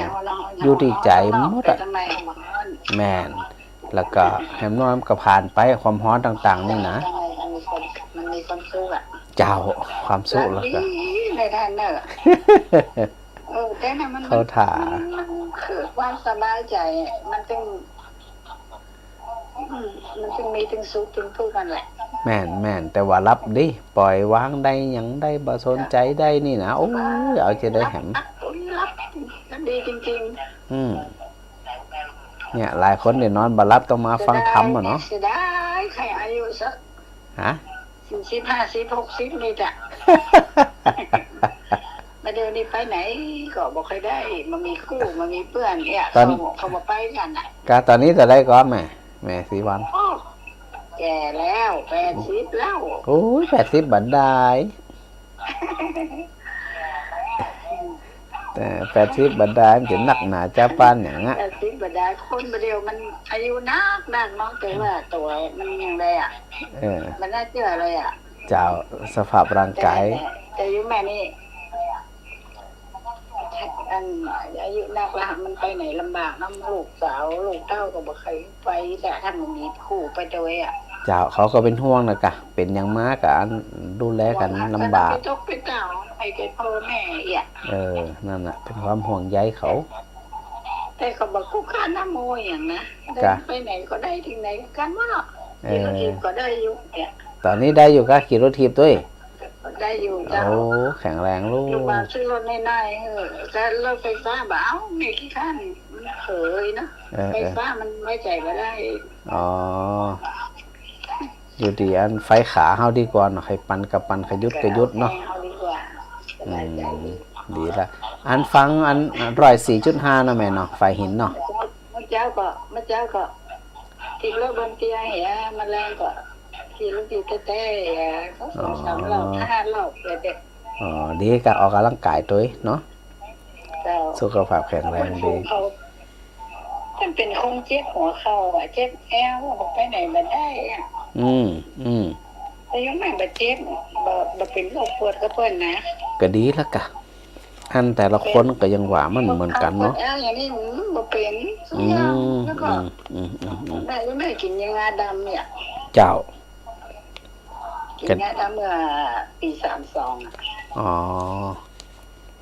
อยู่ตี้ใจ๋เฮาเนาะ อยู่ตี้ใจ๋หมดอะ ทำไมมันฮ้อน แม่น แล้วก็แหมน้อยมันก็ผ่านไป ความฮ้อนต่างๆ นี่นะ ทำไมมันมีความ มันมีความสุขอะ เจ้า ความสุขแล้วก็ ดีเลยท่านเนอะ เออ แต่นะมัน เขาถ่า มัน มันคือความสบายใจ๋ มันจึง อืม มันจึงมีตึงสุขตึงทุกข์นั่นแหละ แม่น แม่น แต่ว่าหลับดี ปล่อยวางได้ หยังได้ บ่สนใจ๋ได้นี่นะ โอ้ย เอาใจ๋ได้แหม หลับ หลับ หลับดีจริงๆ อืม เนี่ย หลายคนเนี่ยนอนบ่หลับ ต้องมาฟังธรรมอะเนาะ เสียดาย ใค่อายุสัก ฮะ สี่สิบ ห้าสิบ หกสิบ นี่จ้ะ มาเดี๋ยวนี้ไปไหนก็บ่ค่อยได้ บ่มีคู่ บ่มีเปื้อนเนี่ย ตอน เขา เขาบ่ไปกั๋นน่ะ กะต๋อนนี้เต้าใดก่อแม่ แม่ศรีพันธ์ โอ้ แก่แล้ว แปดสิบ แล้ว โอ้ย แปดสิบ บ่ดาย แต่ แปดสิบ บ่ดาย มันจะนักหนาจ๊าปานหยังอะ แปดสิบ บ่ดาย คนบ่าเดี๋ยวมันอายุนักนักเนาะ แต่ว่าตั๋วมันยังได้อะ เออ มันน่าเจื้อเลยอะ เจ้า สภาพร่างก๋าย แต่ แต่อยู่แม่นี่ อัน อายุนักแล้วมันไปไหนลำบากเนาะ ลูกสาว ลูกเต้าก็บ่ใค่ไป แต่ถ้ามันมีคู่ไปด้วยอะ เจ้า เขาก็เป๋นห่วงนะกะ เป๋นหยังมากะ อันดูแลกั๋นลำบาก ไปตกไปเต้า ไปแก่พ่อแม่อะ เออ นั่นน่ะ เป๋นความห่วงใยเขา แต่เขาบ่คุกคามนะโมอย่างนะ กะ ไปไหนก็ได้ ตี้ไหนกั๋นวะเนาะ เออ ขี่รถถีบก็ได้อยู่เนี่ย ต๋อนนี้ได้อยู่กะ ขี่รถถีบตวย ได้อยู่เจ้า โอ้ แข็งแรงลูก ลูกบ่าวซื้อรถน้อยๆ เออ แต่รถไฟฟ้าบ่เอา แม่ขี้คร้าน มันเผลอเนาะ เออ เออ ไฟฟ้ามันไว้ใจ๋บ่ได้ อ๋อ อยู่ตี้อันไฟขาเฮาดีกว่าเนาะ ใค่ปั่นก็ปั่น ใค่หยุดก็หยุดเนาะ เอาดีกว่า อืม ดีละ อันฟังอัน ร้อยสี่จุดห้า นะแม่เนาะ ฝ่ายหินเนาะ มัน เจ๊าก็ เมื่อเจ๊าก็ กิ๋นเหล้าบนเตียงเหีย เมื่อแลงก็ กิ๋นเหล้าอยู่แต๊ๆ เหีย ก็สองสามรอบ อ๋อ ห้ารอบเลยเด้อ อ๋อ ดีก็ออกกำลังกายตวยเนาะ เจ้า สุขภาพแข็งแรงดี มันเป๋นคนเจ็บหัวเข่าอะ เจ็บแอว ออกไปไหนบ่ได้อะ อืม อืม แต่ยังไม่บ่เจ็บ บ่ บ่เป๋นโรคปวดกระเปื้อนนะ ก็ดีละกะ อันแต่ละคนก็ยังว่ามันเหมือนกั๋นเนาะ ปวดแอวอย่างนี้มันบ่เป๋น อืม แล้วก็ อืม อืม อืม อืม แม่ แม่กิ๋นยางาดำเนี่ย เจ้า กิ๋นยางาดำเมื่อปี๋สามสองอะ อ๋อ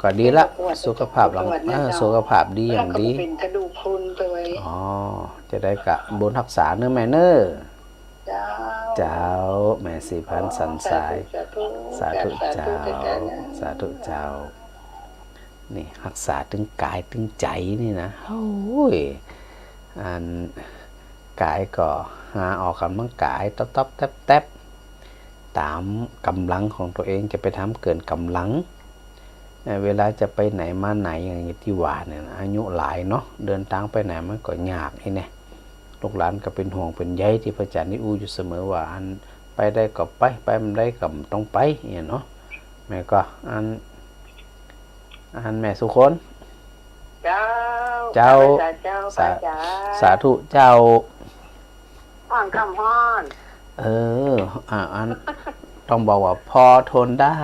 ก็ดีละ ปวด สุขภาพหลัง ปวดเนี่ย เออ เจ้า สุขภาพดีอย่างดี แล้วก็เป๋นกระดูกพรุนตวย อ๋อ จะได้กะบุญฮักษาเน้อแม่เน้อ เจ้า เจ้า แม่ศรีพันธ์สันสาย สาธุ สาธุ สาธุ สาธุ เจ้า สาธุเจ้า นี่ฮักษาตึงกายตึงใจ๋นี่นะ โอ้ย อันกายก็หาออกกำลังกายต๊อบๆ แต๊บๆ ต๋ามก๋ำลังของตั๋วเอง จะไปทำเกินก๋ำลัง เอ่อ เวลาจะไปไหนมาไหนอย่างตี้ว่าเนี่ยนะ อายุหลายเนาะ เดินตางไปไหนมันก็ยากอี้แน่ ลูกหลานก็เป๋นห่วงเป๋นใย ตี้พระอาจารย์ได้อู้อยู่เสมอว่า อันไปได้ก็ไป ไปบ่ได้ก็บ่ต้องไป เนี่ยเนาะ แม่ก็ อัน อันแม่สุคน เจ้า เจ้า เจ้า สา พระอาจารย์ สาธุเจ้า ฮ้อนค่ำฮ้อน เออ อ่า อัน ต้องบอกว่าพอทนได้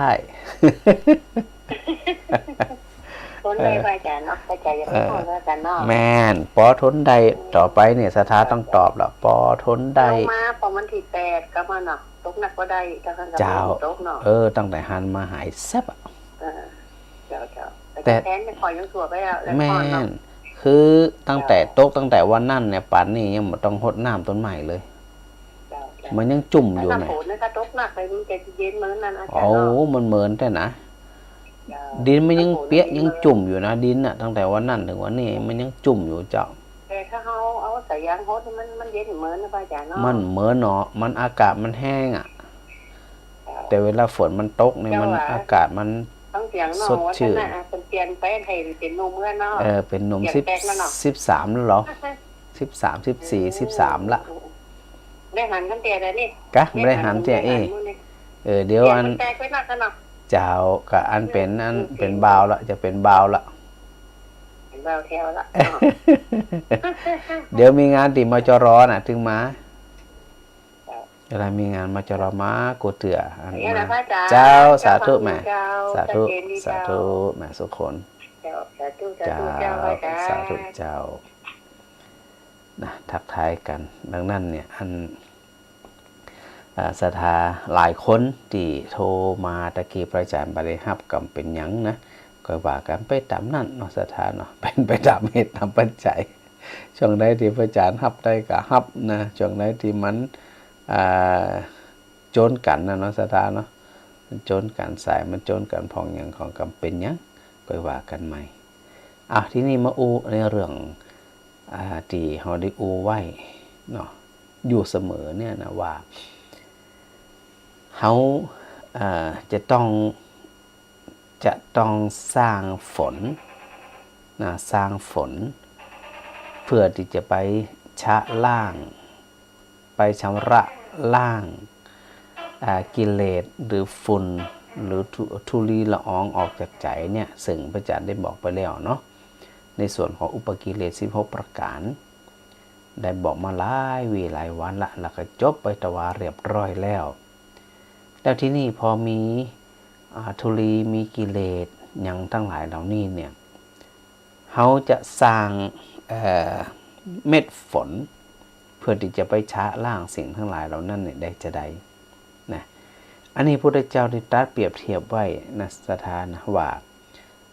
ทนได้ เออ พระอาจารย์เนาะ พระอาจารย์อย่าไป เออ ฮ้อนแล้วกันเนาะ แม่น ปอทนได้ ต่อไปเนี่ยศรัทธาต้องตอบละ ปอทนได้ ลงมาประมาณตี้แปดก็มาเนาะ ตกหนักก็ได้ ถ้าคันก็ เจ้า บ่ตกเนาะ เออ ตั้งแต่หันมาหายแซบอะ เออ เจ้า เจ้า แต่ แต่แทนไม่ค่อยยังทั่วไปแล้ว แล้ว แม่น ฮ้อนเนาะ คือตั้งแต่ เจ้า ตกตั้งแต่วันนั้นเนี่ย ป่านนี้ยังบ่ต้องฮดน้ำต้นไม้เลย เจ้า เจ้า มันยังจุ่มอยู่ ถ้า น่ะ ฝนนะ ถ้าตกหนักไปมันจะเย็นเหมือนนั้น อาจารย์ โอ้ เนาะ มันเหมือนแต่นะ เจ้า ดินมันยังเปียก ยังจุ่มอยู่นะ ดินน่ะ ตั้งแต่วันนั้นถึงวันนี้มันยังจุ่มอยู่เจ้า แต่ถ้าเฮาเอาสายยางฮดนี่มัน มันเย็นเหมือนนะพระอาจารย์เนาะ มันเหมือนเนาะ มันอากาศมันแห้งอะ เจ้า แต่เวลาฝนมันตกเนี่ย เจ้า มัน ว่า อากาศมัน ฟังเสียงน้อง สดชื่น ว่าซั่นน่ะ เปลี่ยนไปให้เป๋นหนุ่มเมื่อเนาะ เออ เป๋นหนุ่ม เสียงแตกแล้วเนาะ สิบ สิบสามแล้วเหรอ สิบสาม สิบสี่ สิบสามละ ได้หันกันเตียแล้วนี่ กะ บ่ได้หันเตีย ได้หัน เอ้ย มื้อนี้ เออ เดี๋ยว เสียง อัน มันแตกไปนักกันเนาะ เจ้า กะอันเป๋น อัน อืม เป๋นบ่าวละ จะเป๋นบ่าวละ เป๋นบ่าวแถวละ เดี๋ยวมีงานตี้ มจร น่ะ ถึงมา เจ้า เวลามีงาน มจร มากู้เตื้อ อัน เนี่ยนะ มา พระอาจารย์ เจ้า สาธุ เจ้า แม่ ฟังอยู่เจ้า สาธุ ชัดเจนดีเจ้า สาธุ แม่สุคน เจ้า สาธุ สาธุเจ้า เจ้า พระอาจารย์ สาธุเจ้า นะ ทักทายกั๋น ดังนั้นเนี่ย อัน อ่า ศรัทธาหลายคนตี้โทรมาตะกี้ พระอาจารย์บ่ได้ฮับ ก็บ่เป๋นหยังนะ ก็ว่ากั๋นไปต๋ามนั้นเนาะ ศรัทธาเนาะ เป๋นไปต๋ามเหตุต๋ามปัจจัย ช่วงใดตี้พระอาจารย์ฮับได้ก็ฮับนะ ช่วงใดตี้มัน อ่า โจนกั๋นนะเนาะ ศรัทธาเนาะ มันโจนกั๋น สายมันโจนกั๋นพ่องหยังของ ก็บ่เป๋นหยัง ก็ว่ากั๋นใหม่ อ่ะ ทีนี้มาอู้ในเรื่อง อ่า ตี้เฮาได้อู้ไว้เนาะ อยู่เสมอเนี่ยนะว่า เฮา เอ่อ จะต้อง จะต้องสร้างฝนนะ สร้างฝน เพื่อตี้จะไปชะล้าง ไปชำระล้าง อ่า กิเลสหรือฝุ่น หรือธุ ธุลีละอองออกจากใจ๋เนี่ย ซึ่งพระอาจารย์ได้บอกไปแล้วเนาะ ในส่วนของอุปกิเลสสิบหกประก๋าน ได้บอกมาหลายวีหลายวันละ แล้วก็จบไปตะวาเรียบร้อยแล้ว แล้วทีนี้พอมี อ่า ธุลี มีกิเลสหยังตังหลายเหล่านี้เนี่ย เฮาจะสร้าง เอ่อ เม็ดฝน เพื่อตี้จะไปชะล้างสิ่งตังหลายเหล่านั้นเนี่ย ได้จาใดนะ อันนี้พุทธเจ้าได้ตรัสเปรียบเทียบไว้นะ ศรัทธานะ ว่า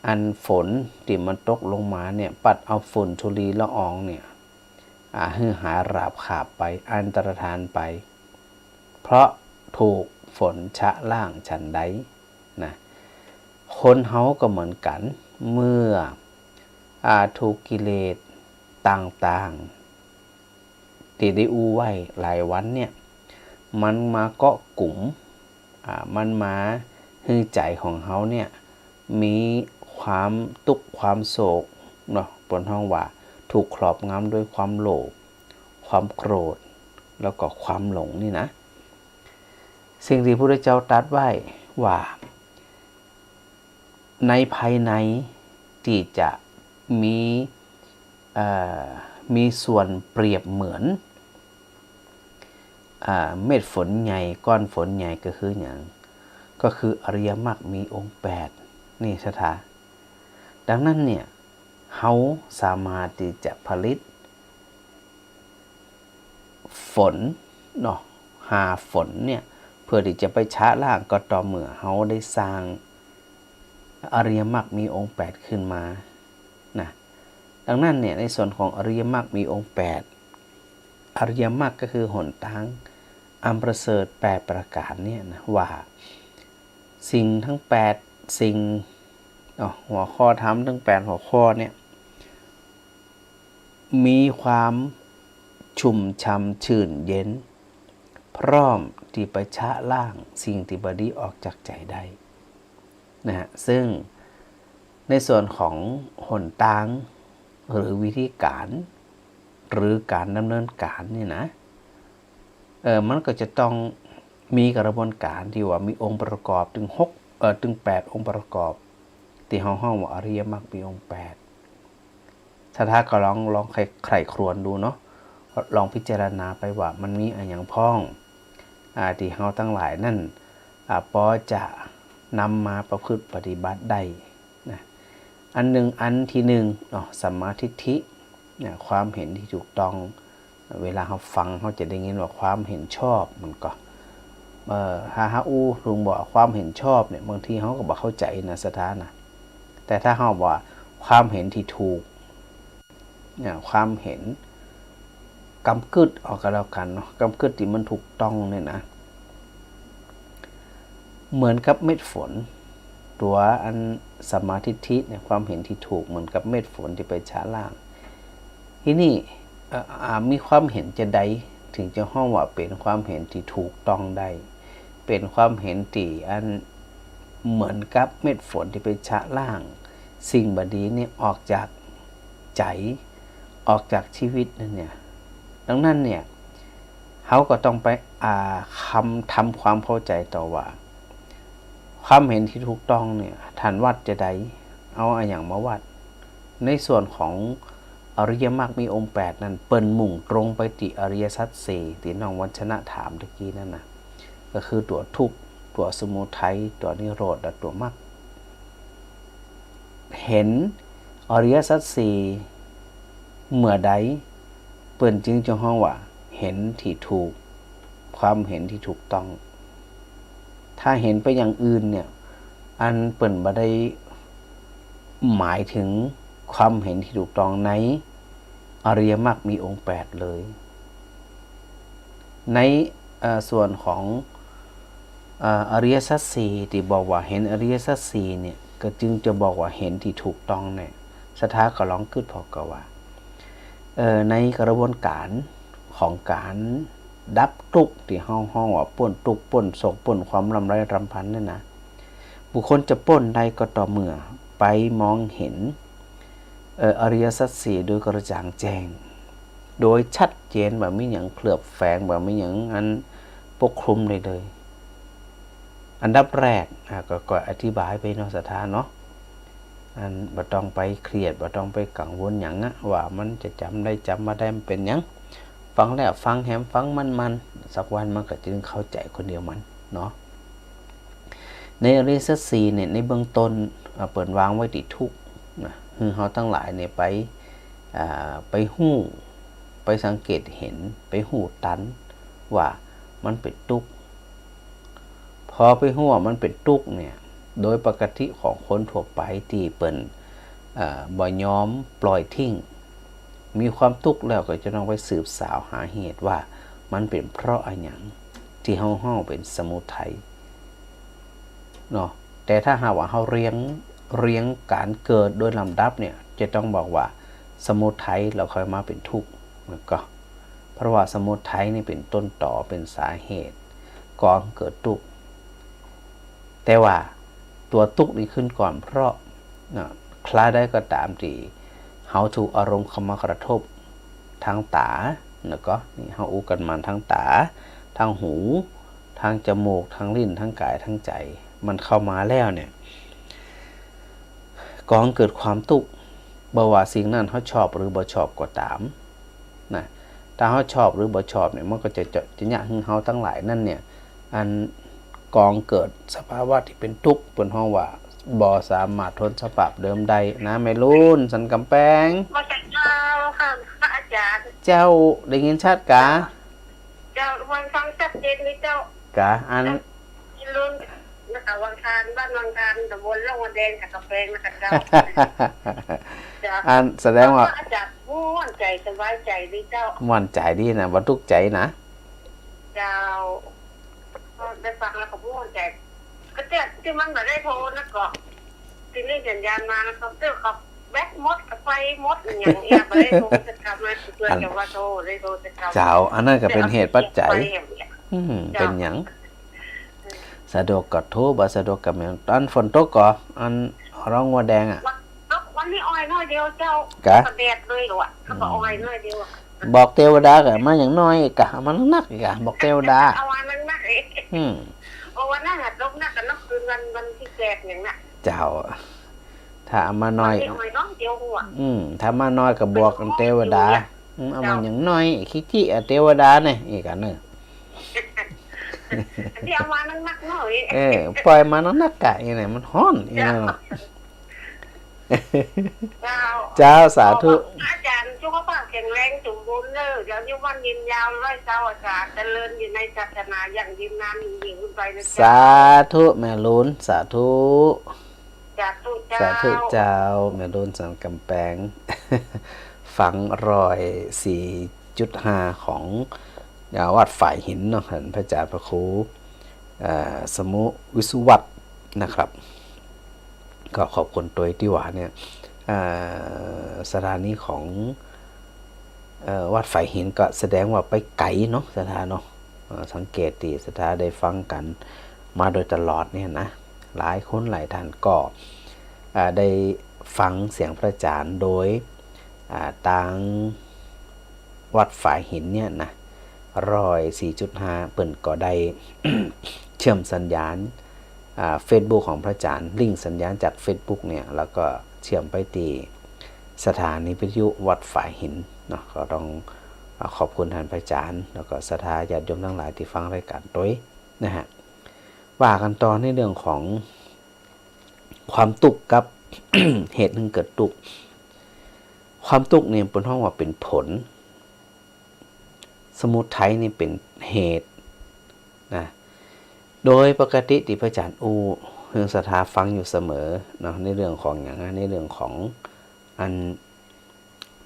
อันฝนตี้มันตกลงมาเนี่ย ปัดเอาฝุ่นธุลีละอองเนี่ย อ่า หื้อหายราบคาบไป อันตรธานไป เพราะถูกฝนชะล้างฉันใดนะ คนเฮาก็เหมือนกั๋น เมื่อ อ่า ถูกกิเลสต่างๆ ตี้ได้อู้ไว้หลายวันเนี่ย มันมาเกาะกุ๋ม อ่า มันมาหื้อใจ๋ของเฮาเนี่ย มีความตุ๊กข์ความโศกเนาะ เปิ้นฮ้องว่า ถูกครอบงำด้วยความโลภ ความโกรธ แล้วก็ความหลงนี่นะ สิ่งตี้พระพุทธเจ้าตรัสไว้ว่า ในภายในตี้จะมี เอ่อ มีส่วนเปรียบเหมือน อ่า เม็ดฝนใหญ่ ก้อนฝนใหญ่ก็คือหยัง ก็คืออริยมรรคมีองค์แปดนี่ศรัทธา ดังนั้นเนี่ย เฮาสามารถตี้จะผลิตฝนเนาะ หาฝนเนี่ย เพื่อตี้จะไปชะล้างก็ต่อเมื่อเฮาได้สร้างอริยมรรคมีองค์แปดขึ้นมานะ ดังนั้นเนี่ย ในส่วนของอริยมรรคมีองค์แปด อริยมรรคก็คือหนตางอันประเสริฐแปดประก๋านเนี่ยนะ ว่าสิ่งทั้งแปดสิ่ง เนาะ หัวข้อธรรมทั้งแปดหัวข้อเนี่ย มีความชุ่มช่ำชื่นเย็น พร้อมตี้ไปชะล้างสิ่งตี้บ่ดีออกจากใจ๋ได้นะฮะ ซึ่งในส่วนของหนตางหรือวิธีก๋าน หรือก๋านดำเนินก๋านนี่นะ เอ่อ มันก็จะต้องมีกระบวนก๋านตี้ว่ามีองค์ประกอบเถิงหก เอ่อ เถิงแปดองค์ประกอบ ตี้เฮาฮ้องว่าอริยมรรคมีองค์แปด ศรัทธาก็ลอง ลองใคร่ ใคร่ครวญดูเนาะ ลองพิจารณาไปว่ามันมีอะหยังพ่อง อ่า ตี้เฮาตังหลายนั้น อ่า ปอจะนำมาประพฤติปฏิบัติได้นะ อันนึ่ง อันตี้นึ่งเนาะ สัมมาทิฏฐินะ ความเห็นตี้ถูกต้อง เวลาเฮาฟังเฮาจะได้ยินว่าความเห็นชอบ มันก็ เอ่อ ถ้าเฮาอู้เถิงบ่าความเห็นชอบเนี่ย บางทีเฮาก็บ่เข้าใจ๋นะศรัทธานะ แต่ถ้าเฮาว่าความเห็นตี้ถูกเนี่ย ความเห็นกำกึ๊ดเอาก็แล้วกั๋นเนาะ กำกึ๊ดตี้มันถูกต้องเนี่ยนะ เหมือนกับเม็ดฝน ตั๋วอันสัมมาทิฏฐิเนี่ย ความเห็นตี้ถูกเหมือนกับเม็ดฝนตี้ไปชะล้าง ทีนี้ เอ่อ อ่า มีความเห็นจาใดเถิงจะฮ้องว่าเป๋นความเห็นตี้ถูกต้องได้ เป๋นความเห็นตี้อันเหมือนกับเม็ดฝนตี้ไปชะล้างสิ่งบ่ดีนี่ออกจากใจ๋ ออกจากชีวิตนั่นเนี่ย ดังนั้นเนี่ย เฮาก็ต้องไป อ่า คำ ทำความเข้าใจ๋ต่อว่า ความเห็นตี้ถูกต้องเนี่ย ต้านวัดจาใด เอาอะหยังมาวัด ในส่วนของอริยมรรคมีองค์แปดนั้น เปิ้นมุ่งตรงไปตี้อริยสัจสี่ ตี้น้องวัญชนะถามตะกี้นั่นนะ ก็คือตั๋วทุกข์ ตั๋วสมุทัย ตั๋วนิโรธ และตั๋วมรรค เห็นอริยสัจสี่เมื่อใด เปิ้นจึงจะฮ้องว่าเห็นตี้ถูก ความเห็นตี้ถูกต้อง ถ้าเห็นไปอย่างอื่นเนี่ย อันเปิ้นบ่ได้หมายเถิงความเห็นตี้ถูกต้องในอริยมรรคมีองค์แปดเลย ใน เอ่อ ส่วนของ เอ่อ อริยสัจสี่ตี้บอกว่าเห็นอริยสัจสี่เนี่ย ก็จึงจะบอกว่าเห็นตี้ถูกต้องเนี่ย ศรัทธาก็ลองกึ๊ดผ่อก็ว่า เอ่อ ในกระบวนก๋านของก๋านดับตุ๊กข์ตี้เฮาฮ้องว่าป๊นตุ๊กข์ ป๊นโศก ป๊นความร่ำไรรำพันเนี่ยนะ บุคคลจะป๊นได้ก็ต่อเมื่อไปมองเห็น เอ่อ อริยสัจสี่โดยกระจ่างแจ้ง โดยชัดเจน บ่มีหยังเคลือบแฝง บ่มีหยังอันปกคลุมได้เลย อันดับแรก อ่า ก็ ก็อธิบายไปเนาะศรัทธาเนาะ อันบ่ต้องไปเครียด บ่ต้องไปกังวลหยังอะ ว่ามันจะจ๋ำได้จ๋ำบ่ได้มันเป๋นหยัง ฟังแล้วฟังแหมฟังมันๆ สักวันมันก็จึงเข้าใจ๋คนเดียวมันเนาะ ในอริยสัจสี่เนี่ย ในเบื้องต้น อ่า เปิ้นวางไว้ตี้ทุกข์นะ หื้อเฮาตังหลายเนี่ยไป อ่า ไปฮู้ ไปสังเกตเห็น ไปฮู้ตันว่ามันเป๋นตุ๊กข์ ปอไปฮู้ว่ามันเป๋นตุ๊กข์เนี่ย โดยปกติของคนทั่วไปตี้เปิ้น เอ่อ บ่ยอมปล่อยทิ้ง มีความตุ๊กข์แล้วก็จะต้องไปสืบสาวหาเหตุว่ามันเป๋นเพราะอะหยัง ตี้เฮาฮ้องเป๋นสมุทัยเนาะ แต่ถ้าหากว่าเฮาเรียง เรียงก๋านเกิดโดยลำดับเนี่ย จะต้องบอกว่าสมุทัยแล้วค่อยมาเป๋นทุกข์ แล้วก็ เพราะว่าสมุทัยนี่เป๋นต้นต๋อ เป๋นสาเหตุก่อหื้อเกิดตุ๊กข์ แต่ว่าตั๋วตุ๊กข์นี่ขึ้นก่อน เพราะ นะ คราใดก็ต๋ามตี้ เฮาถูกอารมณ์เข้ามากระทบ ตางต๋า แล้วก็นี่เฮาอู้กั๋นมาตางต๋า ตางหู ตางจมูก ตางลิ้น ตางก๋าย ตางใจ๋ มันเข้ามาแล้วเนี่ย ก่อหื้อเกิดความตุ๊กข์ บ่ว่าสิ่งนั้นเฮาชอบหรือบ่ชอบก็ต๋าม นะ ถ้าเฮาชอบหรือบ่ชอบเนี่ย มันก็จะ จะ จะเยียะหื้อเฮาตังหลายนั้นเนี่ย อันก่อหื้อเกิดสภาวะตี้เป๋นตุ๊กข์ เปิ้นฮ้องว่าบ่สามารถทนสภาพเดิมได้นะ แม่ลุน สันก๋ำแปง ว่าแต่เจ้าค่ะ พระอาจารย์ เจ้า ได้ยินชัดกา เจ้า วันฟังชัดเจนเลยเจ้า กา อัน แม่ลุน นะคะ วังทาน บ้านวังทาน ตำบลร่องวัวแดง ค่ะ ก๋ำแปงนะคะเจ้า เจ้า อันแสดงว่า พระอาจารย์ม่วนใจ๋ สบายใจ๋ดีเจ้า ม่วนใจ๋ดีนะ บ่ตุ๊กข์ใจ๋นะ เจ้า ก็ได้ฟังแล้วก็ม่วนใจ๋ ก็เจ้าตี้มันบ่ได้โทรนะก็ ตี้นี่สัญญาณมานะ คอมพิวเตอร์ก็แบตหมด ไฟหมด อะหยังเนี่ย บ่ได้โทรสักกำเลย เปื้อจะว่าโทร ได้โทรสักกำ เจ้า อันนั้นก็เป๋นเหตุปัจจัย ไปอย่างเงี้ย อืม เจ้า เป๋นหยัง สะดวกก็โทร บ่สะดวกก็แม่น อันฝนตกก่อ อันร่องวัวแดงอะ วัน วันนี้อ่อยหน้อยเดียวเจ้า กะ ก็แดดเลยหรอวะ ก็อ่อยหน้อยเดียวอะ บอกเตวดาก็มาอย่างน้อยกะ เอามานักๆ อีกอะ บอกเตวดา เอามานักๆ เอง อืม โอ้ วันนั้นอะตกนักกันเนาะ คืนวัน วันตี้แปดอย่างน่ะ เจ้า ถ้าเอามาน้อย วันนี้อ่อยหน้อยเดียวหัว อืม ถ้ามาน้อยก็บอกเตวดา อืม เอามาอย่างน้อย ขี้จี้อะเตวดาเนี่ย อีกอันหนึ่ง ตี้เอามานักๆ หน้อย เออ ปล่อยมานักๆ กะ อีเนี่ย มันฮ้อน อีเนี่ยเนาะ เจ้า เจ้า สาธุ ขอพระอาจารย์สุขภาพแข็งแรงสมบูรณ์เนอะ เดี๋ยวอายุมั่นยืนยาว ร้อยเก้า อาจารย์ เจริญอยู่ในศาสนาอย่างยืนนานยิ่งๆ ขึ้นไปนะเจ้า สาธุ แม่ลุน สาธุ สาธุเจ้า สาธุเจ้า แม่ลุน สันก๋ำแปง ฝังร้อยสี่จุดห้าของ อ่า วัดฝายหินเนาะ ต้านพระอาจารย์พระครู เอ่อ สมุวิศวัตรนะครับ ก็ขอบคุณตวยตี้ว่าเนี่ย เอ่อ สถานีของ เอ่อ วัดฝายหินก็แสดงว่าไปไก๋เนาะ ศรัทธาเนาะ เอ่อ สังเกตตี้ศรัทธาได้ฟังกั๋นมาโดยตลอดเนี่ยนะ หลายคนหลายท่านก็ อ่า ได้ฟังเสียงพระอาจารย์โดย อ่า ตางวัดฝายหินเนี่ยนะ ร้อยสี่จุดห้า เปิ้นก็ได้ เชื่อมสัญญาณ อ่า เฟซบุ๊กของพระอาจารย์ ลิงก์สัญญาณจากเฟซบุ๊กเนี่ย แล้วก็เชื่อมไปตี้สถานีวิทยุวัดฝายหินเนาะ ก็ต้อง อ่า ขอบคุณต้านพระอาจารย์ แล้วก็ศรัทธาญาติโยมตังหลายตี้ฟังรายก๋านตวยนะฮะ ว่ากั๋นต่อในเรื่องของความตุ๊กข์กับ เหตุหื้อเกิดตุ๊กข์ ความตุ๊กข์เนี่ยเปิ้นฮ้องว่าเป๋นผล สมุทัยนี่เป๋นเหตุนะ โดยปกติตี้พระอาจารย์อู้หื้อศรัทธาฟังอยู่เสมอเนาะ ในเรื่องของหยังนะ ในเรื่องของอัน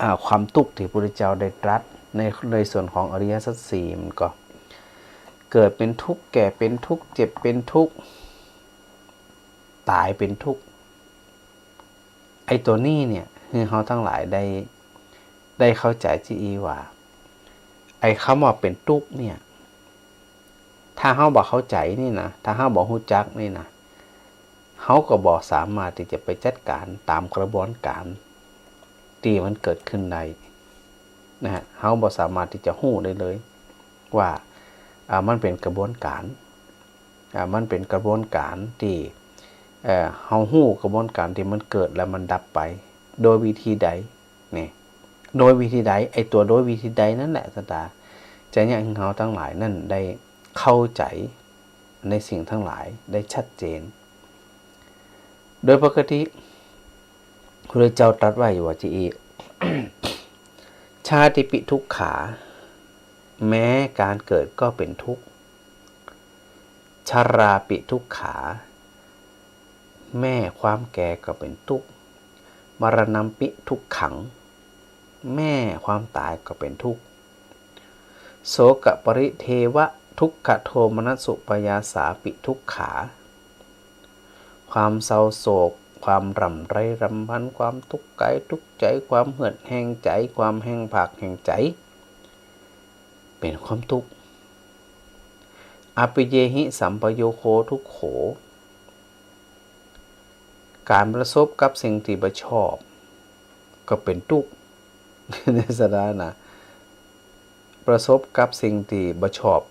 อ่า ความตุ๊กข์ตี้พระพุทธเจ้าได้ตรัสใน ในส่วนของอริยสัจสี่ มันก็ เกิดเป๋นตุ๊กข์ แก่เป๋นตุ๊กข์ เจ็บเป๋นตุ๊กข์ ต๋ายเป๋นตุ๊กข์ ไอ้ตั๋วนี้เนี่ย หื้อเฮาตังหลายได้ ได้เข้าใจ๋จริงๆ ว่า ไอ้กำว่าเป๋นตุ๊กข์เนี่ย ถ้าเฮาบ่เข้าใจ๋นี่นะ ถ้าเฮาบ่ฮู้จักนี่นะ เฮาก็บ่สามารถตี้จะไปจัดก๋านต๋ามกระบวนก๋านตี้มันเกิดขึ้นได้นะฮะ เฮาบ่สามารถตี้จะฮู้ได้เลยว่า อ่า มันเป๋นกระบวนก๋าน อ่า มันเป๋นกระบวนก๋านตี้ เอ่อ เฮาฮู้กระบวนก๋านตี้มันเกิดแล้วมันดับไป โดยวิธีใดเนี่ย โดยวิธีใด ไอ้ตั๋วโดยวิธีใดนั่นแหละ ศรัทธา จะเยียะหื้อเฮาตังหลายนั้นได้เข้าใจ๋ในสิ่งตังหลายได้ชัดเจน โดยปกติ พระพุทธเจ้าตรัสไว้อยู่ว่า จีอี ชาติปิทุกขา แม้การเกิดก็เป็นทุกข์ ชราปิทุกขา แม่ความแก่ก็เป็นทุกข์ มรณัมปิทุกขัง แม่ความต๋ายก็เป็นทุกข์ โสกปริเทวะทุกขโทมนัสสุปายาสาปิทุกขา ความเศร้าโศก ความร่ำไรรำพัน ความตุ๊กข์ก๋ายตุ๊กข์ใจ๋ ความเหือดแห้งใจ๋ ความแห้งผากแห้งใจ๋ เป๋นความตุ๊กข์ อปิเยหิสัมปโยโคทุกโข ก๋านประสบกับสิ่งตี้บ่ชอบ ก็เป๋นตุ๊กข์ ในสถานะ ประสบกับสิ่งตี้บ่ชอบ